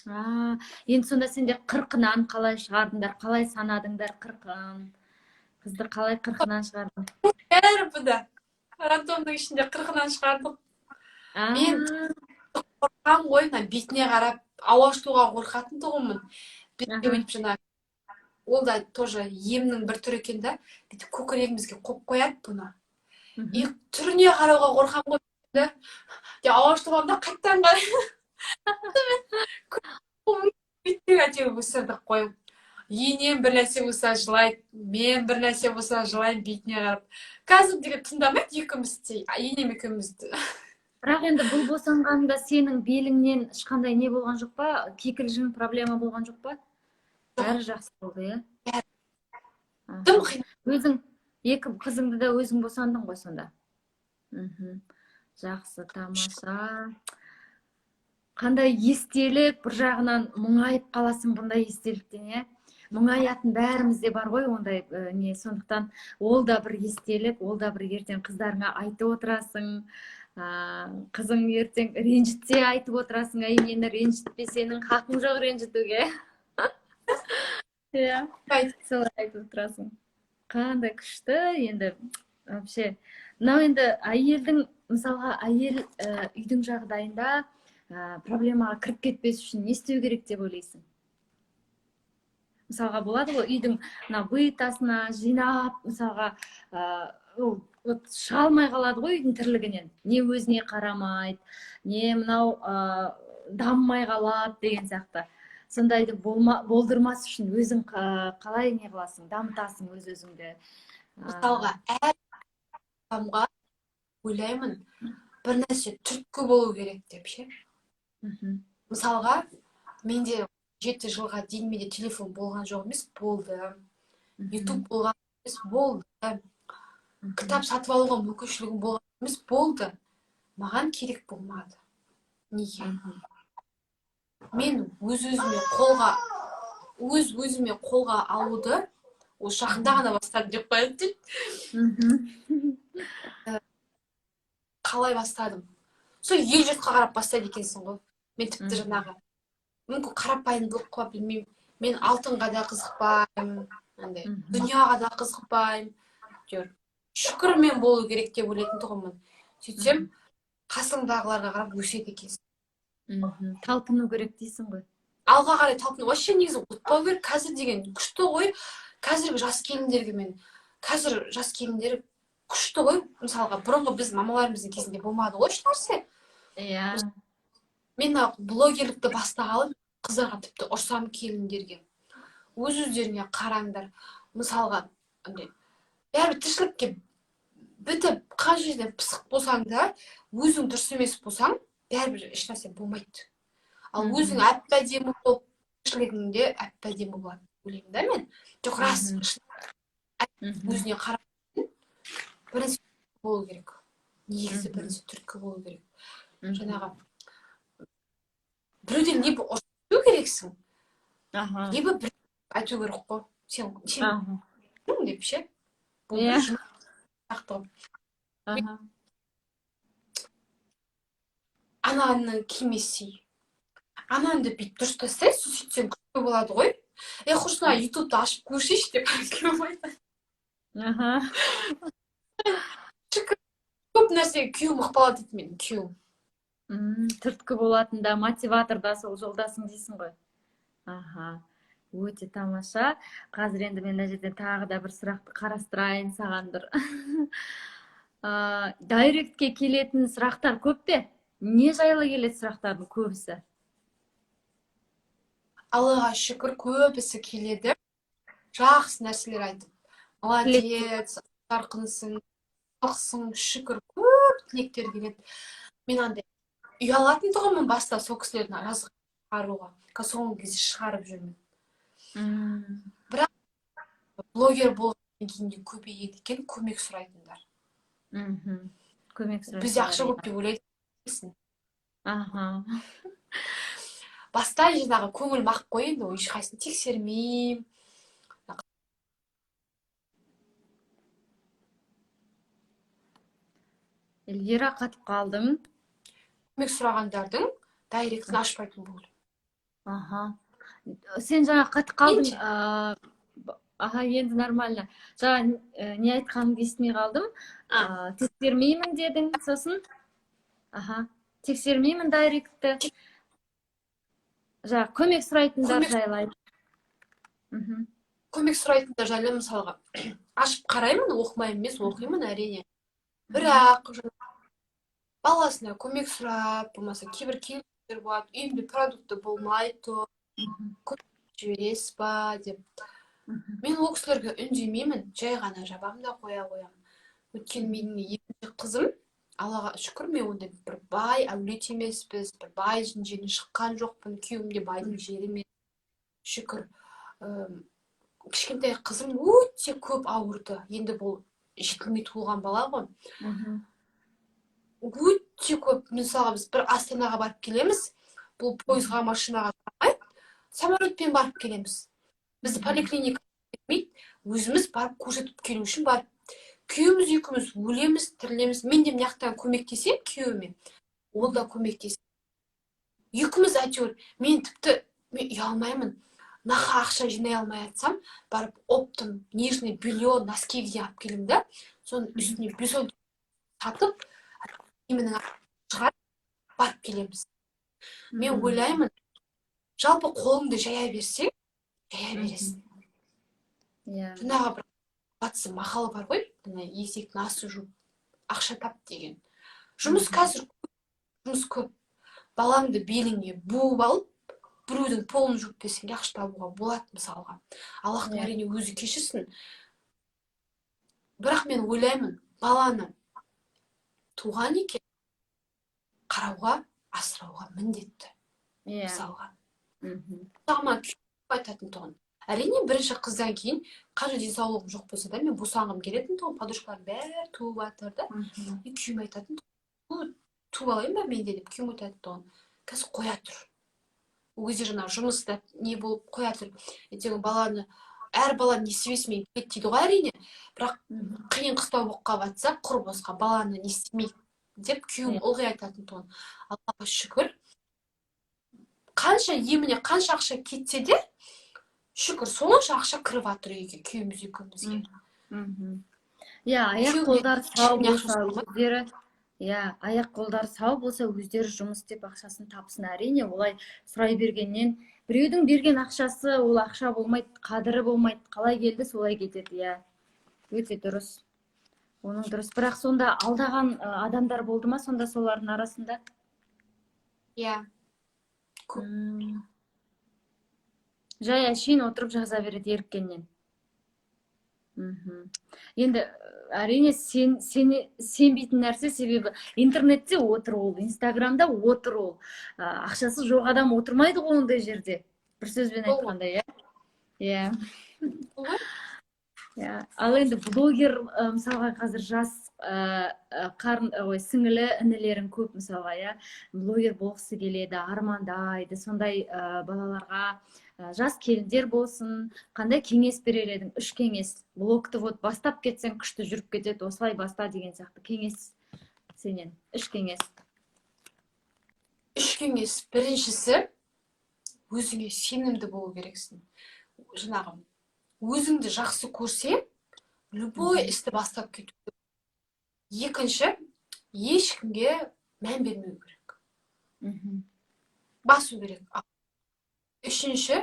А, енді сонда сендер 40-ынан қалай шығардыңдар? Қалай санадыңдар 40-ын? Қызды қалай 40-ынан шығардың? Бәрі бұда роддомның ішінде 40-ынан шығардық. Мен қорқамын ғой, мына бетіне қарап ауа ашуға қорқатын тұғынмын. Бетіне өйтіп жаңағы, ол да тоже емнің бір түрі екен да, бүйтіп көкірегімізге қойып қояды бұны. И түріне қарауға қорқамын ғой да. Я ауа ашып аламын да, қайтадан қараймын. Бүйтіп әйтеуір өсірдік қой. Енем бір нәрсе болса жылайды, мен бір нәрсе болса жылаймын бетіне қарап. Қазір деген тыңдамайды екеуміз де, енем екеумізді. Бірақ енді бұл босанғанда сенің беліңнен ешқандай не болған жоқ па? Кикілжің, проблема болған жоқ па? Бәрі жақсы болды, иә? Бәрі. Дым қиын. Өзің екі қызыңды да өзің босандың ғой сонда. Жақсы, тамаша. Қандай естелік, бір жағынан мұңайып қаласың бұндай естеліктен, иә? Мұңаятын бәрімізде бар ғой ондай не, сондықтан ол да бір естелік, ол да бір ертең қыздарыңа айтып отырасың. Қызың ертең ренжітсе, айтып отырасың: «Әй, мені ренжітпе, сенің хақың жоқ ренжітуге», иә. Солай айтып отырасың. Қандай күшті енді вообще. Мынау енді әйелдің, мысалға, әйел үйдің жағдайында проблемаға кіріп кетпес үшін не істеу керек деп ойлайсың? Мысалға, болады ғой, үйдің мына бытасына жинап, мысалға, ол вот шыға алмай қалады ғой үйдің тірлігінен, не өзіне қарамайды, не мынау дамымай қалады деген сияқты. Сондайды болдырмас үшін өзің қалай не қыласың, дамытасың өз өзіңді? Мысалға, әр адамға ойлаймын, бір нәрсе түрткі болу керек деп ше. Мысалға, менде 7 жылға дейін менде телефон болған жоқ емес, болды. Ютуб болған емес, болды. Кітап сатып алуға мүмкіншілігім болған емес, болды. Маған керек болмады. Неге? Мен өз өзіме қолға алуды осы жақында ғана бастадым деп қояйын дейді. Қалай бастадым? Сол ел жұртқа қарап бастайды екенсің ғой. Мен тіпті жаңағы, мүмкін, қарапайымдылық па, білмеймін, мен алтынға да қызықпаймын андай, дүнияға да қызықпаймын, әйтеуір шүкірмен болу керек деп ойлайтын тұғынмын. Сөйтсем, қасыңдағыларға қарап өседі екенсің. Талпыну керек дейсің ғой. Алға қарай талпыну. Вообще, негізі, ұмытпау керек. Қазір деген күшті ғой, қазіргі жас келіндерге мен, қазір жас келіндер күшті ғой. Мысалға, бұрынғы біз мамаларымыздың кезінде болмады ғой ешнәрсе. Мен мына блогерлікті бастағалы қыздарға тіпті ұрсам, келіндерге: өз өздеріңе қараңдар. Мысалға, андай бәрібір тіршілікке Бітіп қанша жерден пысық болсаң да, өзің дұрыс емес болсаң, бәрібір ешнәрсе болмайды. Ал өзің әп-әдемі болып, тіршілігің әп әдемі болады деп ойлаймын да мен. Жоқ, рас, өзіне қарап бірінші болу керек. Негізі бірінші түрткі болу керек. Жаңағы біреуден либо ұрысу керексің, либо бір айту керек қой. Сен деп ше. Бұл бір сияқты. Ананы кимесей. Ананды бүйтіп дұрыс тастай, сөйтсең күшті болады ғой. Е, құрсын, ютубты ашып көрсейші деп күйеуім айтады. Көп нәрсеге күйеуім ықпал етеді, менің күйеуім. Түрткі болатын да, мотиватор да сол жолдасың дейсің ғой. Аха, өте тамаша. Қазір енді мен мына жерден тағы да бір сұрақты қарастырайын саған бір. Дайректке келетін сұрақтар көп пе? Не жайлы келеді сұрақтардың көбісі? Аллаға шүкір, көбісі келеді. Жақсы нәрселер айтып. Молодец, жарқынсың, жақсың, шүкір, көп тілектер келеді. Мен андай ұялатын тұғынмын баста сол кісілердің разы шығаруға. Соңғы кезде шығарып жүрмін. Бірақ блогер болғаннан кейін де көбейеді екен көмек сұрайтындар. Көмек сұрайтындар. Бізде ақша көп деп ойлайды. Аха. Баста жаңағы көңілім ақ қой енді, ешқайсысын тексермеймін. Эльвира, қатып қалдым. Көмек сұрағандардың дайректін ашпайтын болдым. Аха. Сен жаңа қатып қалдың. Аха, енді нормально. Жаңа не айтқаныңды естімей қалдым. Тексермеймін дедің, сосын. Аха. Тексермеймін дайректті. Жаңа көмек сұрайтындар жайлы айт. Көмек сұрайтындар жайлы мысалға ашып қараймын, оқымаймын емес, оқимын әрине. Бірақ баласына көмек сұрап, болмаса кейбір келіншектер болады, үйімде продукты болмай тұр, көмек жібересіз ба деп. Мен ол кісілерге үндемеймін, жай ғана жабамын да қоя қоямын. Өйткені менің екінші қызым, Аллаға шүкір, мен ондай бір бай әулет емеспіз, бір бай жерінен шыққан жоқпын, күйеуім де байдың жері емес. Шүкір. Кішкентай қызым өте көп ауырды. Енді бұл жетілмей туылған бала ғой. Өте көп. Мысалға, біз бір Астанаға барып келеміз, бұл пойызға, машинаға бармай, самолетпен барып келеміз. Бізді поликлиника бермейді, өзіміз барып көрсетіп келу үшін барып, күйеуіміз екеуміз өлеміз, тірілеміз. Мен де мына жақтан көмектесемін күйеуіме, ол да көмектеседі. Екеуміз әйтеуір, мен тіпті мен ұялмаймын, нақа ақша жинай алмай жатсам, барып оптом нижний белье, носки деген алып келемін да, соның үстіне 5-10 сатып, киімінің шығарып барып келеміз. Мен ойлаймын, жалпы қолыңды жая берсең, жая бересің. Жаңағы бір батысы мақал бар ғой, мына есектің асы жуып ақша тап деген. Жұмыс қазір көп, жұмыс көп. Балаңды беліңе буып алып, біреудің полын жуып берсең, ақша табуға болады мысалға. Аллахтың әрине өзі кешірсін. Бірақ мен ойлаймын, баланы туған екен, қарауға, асырауға міндетті. Мысалға. Мысалға, күйеуім айтатын тұғын. Әрине, бірінші қыздан кейін қанша денсаулығым жоқ болса да, мен босанғым келетін тұғын, подружкаларым бәрі туып жатыр да. И күйеуім айтатын тұғын, туып алайын ба мен де деп, күйеуім айтатын тұғын, қазір қоя тұр. Ол кезде жаңағы жұмыста не болып қоя тұр. Ертең баланы, әр бала несібесімен келеді дейді ғой әрине, бірақ қиын қыстау болып қалып жатса, құр босқа баланы не істемейді деп күйеуім ылғи айтатын тұғын. Аллаға шүкір, қанша еміне қанша ақша кетсе де, шүкір, сонша ақша кіріп жатыр үйге, күйеуіміз екеумізге. Иә, аяқ қолдары сау болса өздері, иә, аяқ қолдары сау болса өздері жұмыс істеп ақшасын тапсын. Әрине, олай сұрай бергеннен біреудің берген ақшасы ол ақша болмайды, қадірі болмайды, қалай келді солай кетеді, иә. Өте дұрыс. Оның дұрыс. Бірақ сонда алдаған адамдар болды ма сонда солардың арасында? Иә. Көп. Жай әшейін отырып жаза береді еріккеннен. Енді әрине, сен сене сенбейтін нәрсе, себебі интернетте отыр ол, Инстаграмда отыр ол. Ақшасы жоқ адам отырмайды ғой ондай жерде, бір сөзбен Сол ғой. айтқанда, иә. Сол ғой. Иә, ал енді блогер, мысалға, қазір жас қарын, ой, сіңілі, інілерің көп, мысалға, иә, блогер болғысы келеді, армандайды. Сондай балаларға, жас келіндер болсын, қандай кеңес берер едің? Үш кеңес. Блогты вот бастап кетсең, күшті жүріп кетеді, осылай баста деген сияқты кеңес сенен, үш кеңес. Үш кеңес. Біріншісі, өзіңе сенімді болу керексің. Жаңағы өзіңді жақсы көрсең, любой істі бастап кету. Екінші, ешкімге мән бермеу керек, басу керек. Үшінші,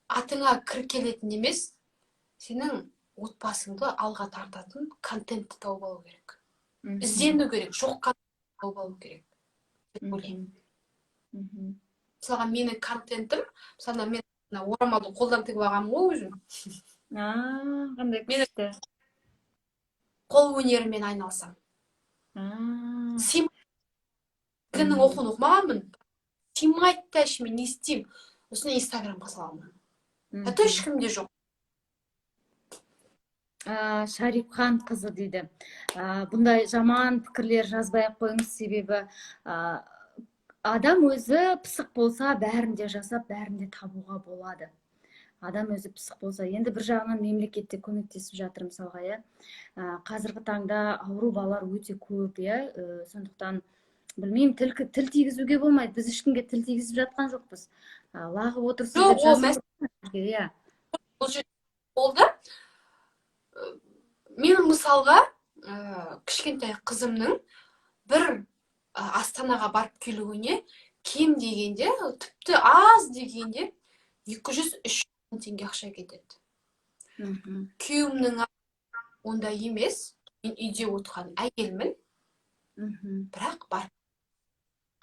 атыңа кір келетін емес, сенің отбасыңды алға тартатын контентті тауып алу керек. Іздену керек, жоқ контент тауып алу керек деп ойлаймын. Мысалға, менің контентім, мысалы, мен мына орамалды қолдан тігіп алғанмын ғой өзім. А, қандай күшті! Қол өнерімен айналысамын. Тігіннің оқуын оқымағанмын, сыймайды да ішіме, не істеймін? Сосын Инстаграмға саламын, а то ешкімде жоқ. Шарипхан қызы дейді: бұндай жаман пікірлер жазбай ақ қойыңыз, себебі адам өзі пысық болса, бәрін де жасап, бәрін де табуға болады, адам өзі пысық болса. Енді бір жағынан мемлекет те көмектесіп жатыр, мысалға, иә. Қазіргі таңда ауру балалар өте көп, иә. Сондықтан білмеймін, тіл тигізуге болмайды. Біз ешкімге тіл тигізіп жатқан жоқпыз. Лағып отырсыз Жоқ, деп ол жазып, иә. Бұл жерде болды. Мен, мысалға, кішкентай қызымның бір Астанаға барып келуіне кем дегенде, тіпті аз дегенде, 200-300 мың теңге ақша кетеді. Күйеуімнің ондай емес, мен үйде отырған әйелмін. Бірақ бар,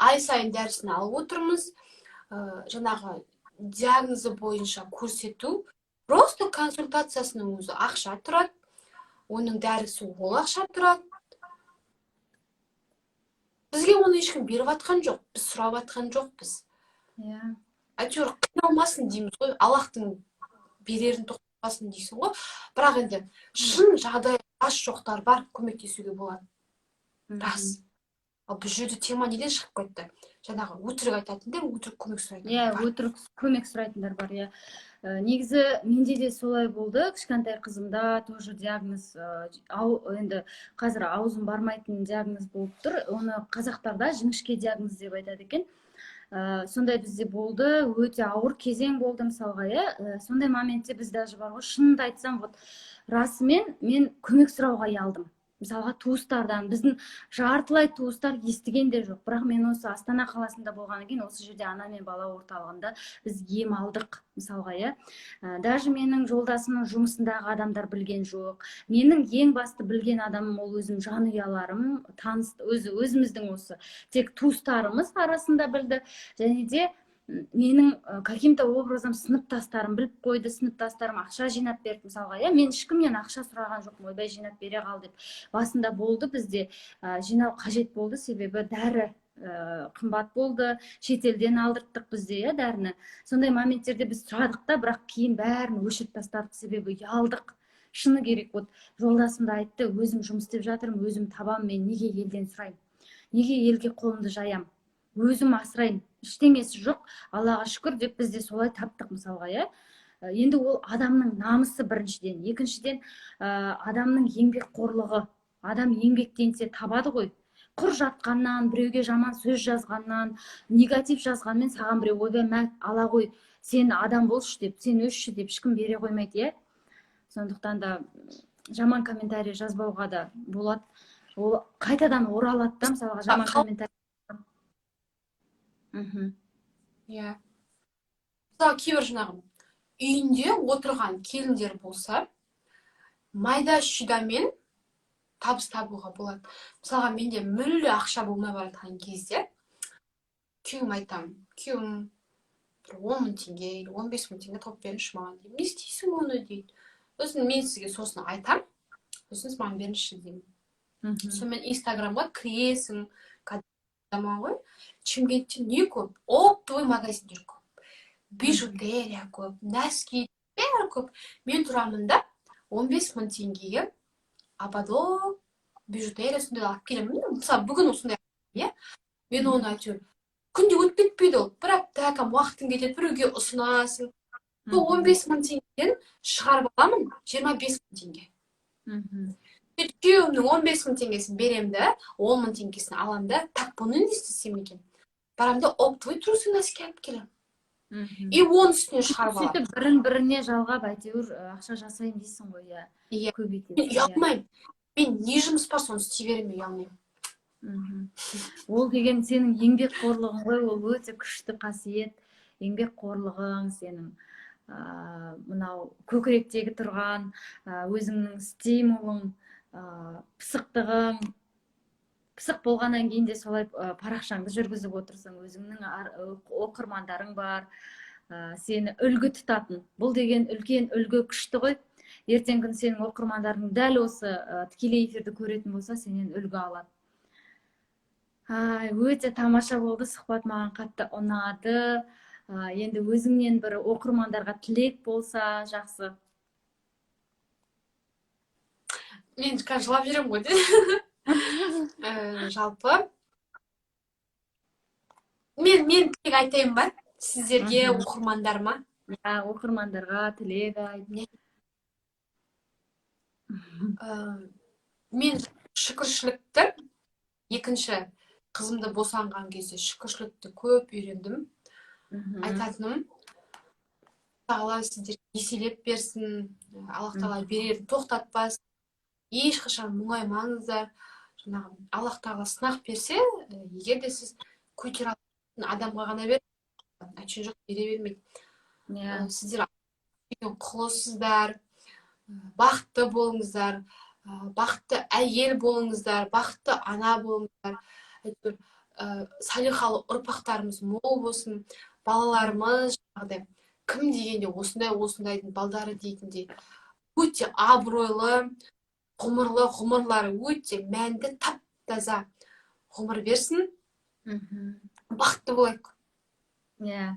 ай сайын дәрісін алып отырмыз. Жаңағы диагнозы бойынша көрсету, просто консультациясының өзі ақша тұрады, оның дәрісі ол ақша тұрады. Бізге оны ешкім беріп жатқан жоқ, біз сұрап жатқан жоқпыз. Әйтеуір қиналмасын дейміз ғой, Аллахтың берерін тоқтатпасын дейсің ғой. Бірақ енді шын жағдай рас, жоқтар бар, көмектесуге болады, рас. Ал бұл жерде тема неден шығып кетті? Жаңағы өтірік айтатындар, өтірік көмек сұрайтындар бар. Өтірік көмек сұрайтындар бар, иә. Негізі менде де солай болды. Кішкентай қызымда тоже диагноз, енді қазір аузым бармайтын диагноз болып тұр, оны қазақтарда жіңішке диагноз деп айтады екен. Сондай бізде болды, өте ауыр кезең болды, мысалға, иә. Сондай моментте біз даже бар ғой, шынымды айтсам, вот расымен мен көмек сұрауға ұялдым, мысалға, туыстардан. Біздің жартылай туыстар естіген де жоқ. Бірақ мен осы Астана қаласында болғаннан кейін, осы жерде ана мен бала орталығында біз ем алдық, мысалға, иә. Даже менің жолдасымның жұмысындағы адамдар білген жоқ. Менің ең басты білген адамым ол өзім жанұяларым, таныс, өзі өзіміздің осы тек туыстарымыз арасында білді. Және де менің каким-то образом сыныптастарым біліп қойды, сыныптастарым ақша жинап берді, мысалға, иә. Мен ешкімнен ақша сұраған жоқпын, ойбай, жинап бере қал деп. Басында болды бізде, жинау қажет болды, себебі дәрі қымбат болды, шетелден алдырттық бізде, иә, дәріні. Сондай моменттерде біз сұрадық та, бірақ кейін бәрін өшіріп тастадық, себебі ұялдық, шыны керек. Вот жолдасым да айтты: «Өзім жұмыс істеп жатырмын, өзім табамын, мен неге елден сұраймын, неге елге қолымды жаямын, өзім асыраймын, ештеңесі жоқ, Аллаға шүкір», — деп біз де солай таптық, мысалға, иә. Енді ол адамның намысы біріншіден, екіншіден, адамның еңбекқорлығы. Адам еңбектенсе, табады ғой. Құр жатқаннан, біреуге жаман сөз жазғаннан, негатив жазғанмен саған біреу «Ойбай, мә, ала ғой, сен адам болшы» деп, «Сен өсші» деп ешкім бере қоймайды, иә. Сондықтан да жаман комментарий жазбауға да болады, ол қайтадан оралады да, мысалға, жаман комментарий. Иә, мысалы, кейбір жаңағы үйінде отырған келіндер болса, майда шүйдамен табыс табуға болады. Мысалға, менде мүлде ақша болмай бара жатқан кезде күйеуіме айтамын: «Күйеуім, бір 10 000 теңге или 15 000 теңге тауып беріңізші маған», — деймін. «Не істейсің оны?» — дейді. Сосын мен сізге сосын айтамын, сосын сіз маған беріңізші деймін. Сонымен Инстаграмға кіресің, заман ғой. Шымкентте не көп? Оптовый магазиндер көп, бижутерия көп, носки, бәрі көп. Мен тұрамын да, 15 мың теңгеге ободок, бижутерия сондай алып келемін. Мысалы, бүгін осындай, иә. Мен оны әйтеуір күнде өтіп кетпейді, ол бір апта кәдімгі уақытың кетеді, біреуге ұсынасың. Сол 15 мың теңгеден шығарып аламын 25 мың теңге. Сөйтіп күйеуімнің 15 мың теңгесін беремін да, 10 мың теңгесін аламын да, так, бұны не істесем екен, барамын да, оптовый трусы, носки алып келемін и оның үстіне шығарып аламын. Сөйтіп бірін біріне жалғап, әйтеуір ақша жасаймын дейсің ғой, иә? Иә. Көбейтесің. Мен Иә. ұялмаймын, мен не жұмыс бар, соны істей беремін, ұялмаймын. Ол деген сенің еңбекқорлығың ғой, ол өте күшті қасиет, еңбекқорлығың сенің, мынау көкіректегі тұрған өзіңнің стимулың, пысықтығың. Пысық болғаннан кейін де солай парақшаңды жүргізіп отырсың, өзіңнің оқырмандарың бар, сені үлгі тұтатын. Бұл деген үлкен үлгі, күшті ғой. Ертеңгі күні сенің оқырмандарың дәл осы тікелей эфирді көретін болса, сенен үлгі алады. Ай, өте тамаша болды сұхбат, маған қатты ұнады. Енді өзіңнен бір оқырмандарға тілек болса, жақсы. Мен қазір жылап жіберемін ғой де. Жалпы мен тілек айтайын ба сіздерге, оқырмандарыма? Иә, оқырмандарға тілек айт. Мен шүкіршілікті, екінші қызымды босанған кезде шүкіршілікті көп үйрендім. Айтатыным, Тағала сіздерге еселеп берсін, Аллах Тағала берерін тоқтатпасын, ешқашан мұңаймаңыздар. Жаңағы Аллах Тағала сынақ берсе, егер де сіз көтере алатын адамға ғана бер, әйтеуір жоқ, бере бермейді. Сіздер құлысыздар, бақытты болыңыздар, бақытты әйел болыңыздар, бақытты ана болыңыздар. Әйтеуір салиқалы ұрпақтарымыз мол болсын, балаларымыз жаңағыдай кім дегенде осындай осындайдың балдары дейтіндей өте абыройлы, ғұмырлы, ғұмырлары өте мәнді, тап таза ғұмыр берсін. Бақытты болайық. Иә,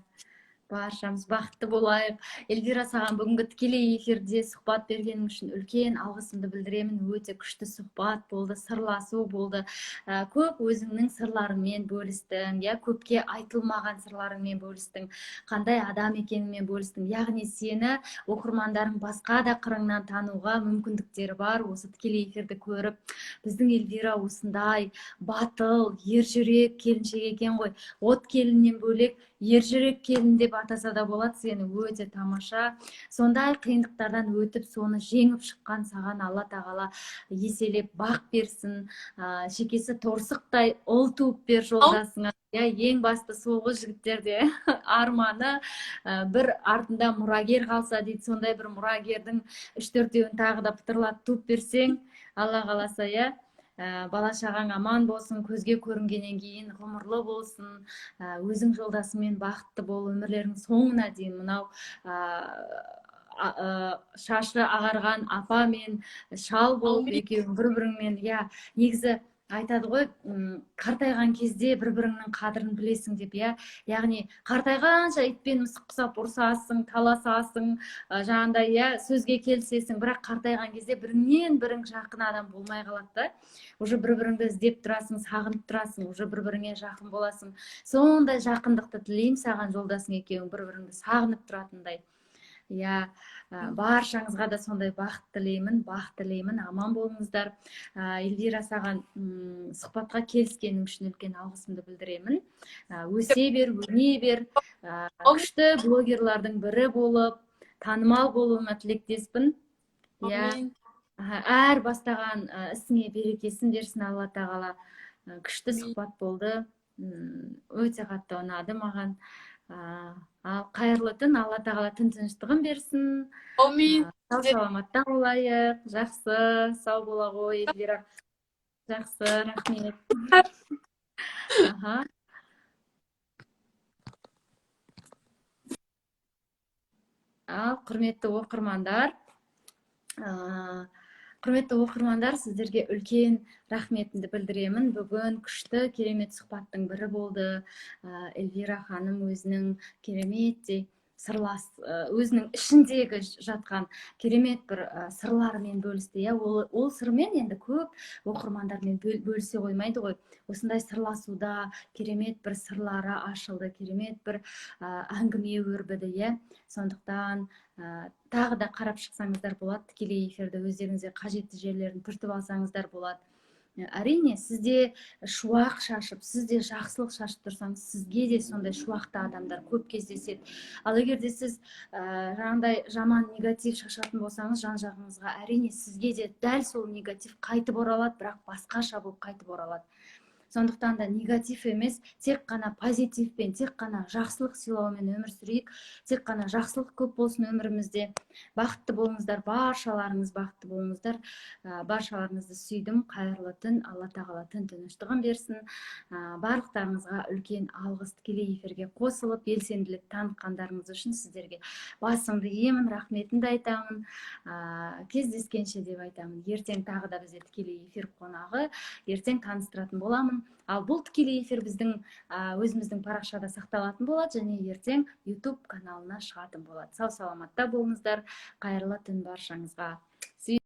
баршамыз бақытты болайық. Эльвира, саған бүгінгі тікелей эфирде сұхбат бергенің үшін үлкен алғысымды білдіремін. Өте күшті сұхбат болды, сырласу болды. Көп өзіңнің сырларыңмен бөлістің, иә, көпке айтылмаған сырларыңмен бөлістің, қандай адам екеніңмен бөлістің. Яғни сені оқырмандарың басқа да қырыңнан тануға мүмкіндіктері бар. Осы тікелей эфирді көріп, біздің Эльвира осындай батыл, ержүрек келіншек екен ғой. От келіннен бөлек ержүрек келін деп атаса да болады сені. Өте тамаша. Сондай қиындықтардан өтіп, соны жеңіп шыққан саған Алла Тағала еселеп бақ берсін, шекесі торсықтай ұл туып бер жолдасыңа. Иә, ең басты сол ғой жігіттерде арманы, бір артында мұрагер қалса дейді. Сондай бір мұрагердің үш-төртеуін тағы да пытырлатып туып берсең, Алла қаласа, иә. Бала шағаң аман болсын, көзге көрінгеннен кейін ғұмырлы болсын, өзің жолдасыңмен бақытты бол өмірлерің соңына дейін. Мынау шашы ағарған апа мен шал болып екеуің бір-біріңмен, иә, негізі айтады ғой, қартайған кезде бір-біріңнің қадірін білесің деп, иә. Яғни қартайғанша ит пен мысық құсап ұрсасың, таласасың, жаңағындай, иә, сөзге келісесің, бірақ қартайған кезде біріңнен бірің жақын адам болмай қалады да. Уже бір-біріңді іздеп тұрасың, сағынып тұрасың, уже бір-біріңе жақын боласың. Сондай жақындықты тілеймін саған, жолдасың екеуің бір-біріңді сағынып тұратындай. Иә, баршаңызға да сондай бақыт тілеймін, бақ тілеймін, аман болыңыздар. Эльвира, саған сұхбатқа келіскенің үшін үлкен алғысымды білдіремін. Өсе бер, өне бер, күшті блогерлардың бірі болып, танымал болуыңа тілектеспін. Иә, әр бастаған ісіңе берекесін берсін Алла Тағала. Күшті сұхбат болды. Өте қатты ұнады маған. Ал қайырлы түн, Алла Тағала түн тыныштығын берсін. Әумин. Сау саламатта болайық. Жақсы, сау бола ғой, Эльвира. Жақсы, рахмет. Аха. Ал, құрметті оқырмандар, Құрметті оқырмандар, сіздерге үлкен рахметімді білдіремін. Бүгін күшті, керемет сұхбаттың бірі болды. Эльвира ханым өзінің кереметтей сырлас, өзінің ішіндегі жатқан керемет бір сырларымен бөлісті, иә. Ол сырмен енді көп оқырмандармен бөлісе қоймайды ғой. Осындай сырласуда керемет бір сырлары ашылды, керемет бір әңгіме өрбіді, иә. Сондықтан тағы да қарап шықсаңыздар болады тікелей эфирді, өздеріңізге қажетті жерлерін түртіп алсаңыздар болады. Әрине, сізде шуақ шашып, сіз де жақсылық шашып тұрсаңыз, сізге де сондай шуақты адамдар көп кездеседі. Ал егер де сіз жаңағыдай жаман негатив шашатын болсаңыз жан жағыңызға, әрине, сізге де дәл сол негатив қайтып оралады, бірақ басқаша болып қайтып оралады. Сондықтан да негатив емес, тек қана позитивпен, тек қана жақсылық сыйлаумен өмір сүрейік. Тек қана жақсылық көп болсын өмірімізде. Бақытты болыңыздар, баршаларыңыз бақытты болыңыздар. Баршаларыңызды сүйдім. Қайырлы түн, Алла тағала түн тыныштығын берсін. Барлықтарыңызға үлкен алғыс. Тікелей эфирге қосылып, белсенділік танытқандарыңыз үшін сіздерге басымды иемін, рахметімді айтамын. Кездескенше деп айтамын. Ертең тағы да бізде тікелей эфир қонағы, ертең таныстыратын боламын. Ал бұл тікелей эфир біздің өзіміздің парақшада сақталатын болады және ертең YouTube каналына шығатын болады. Сау саламатта болыңыздар, қайырлы түн баршаңызға.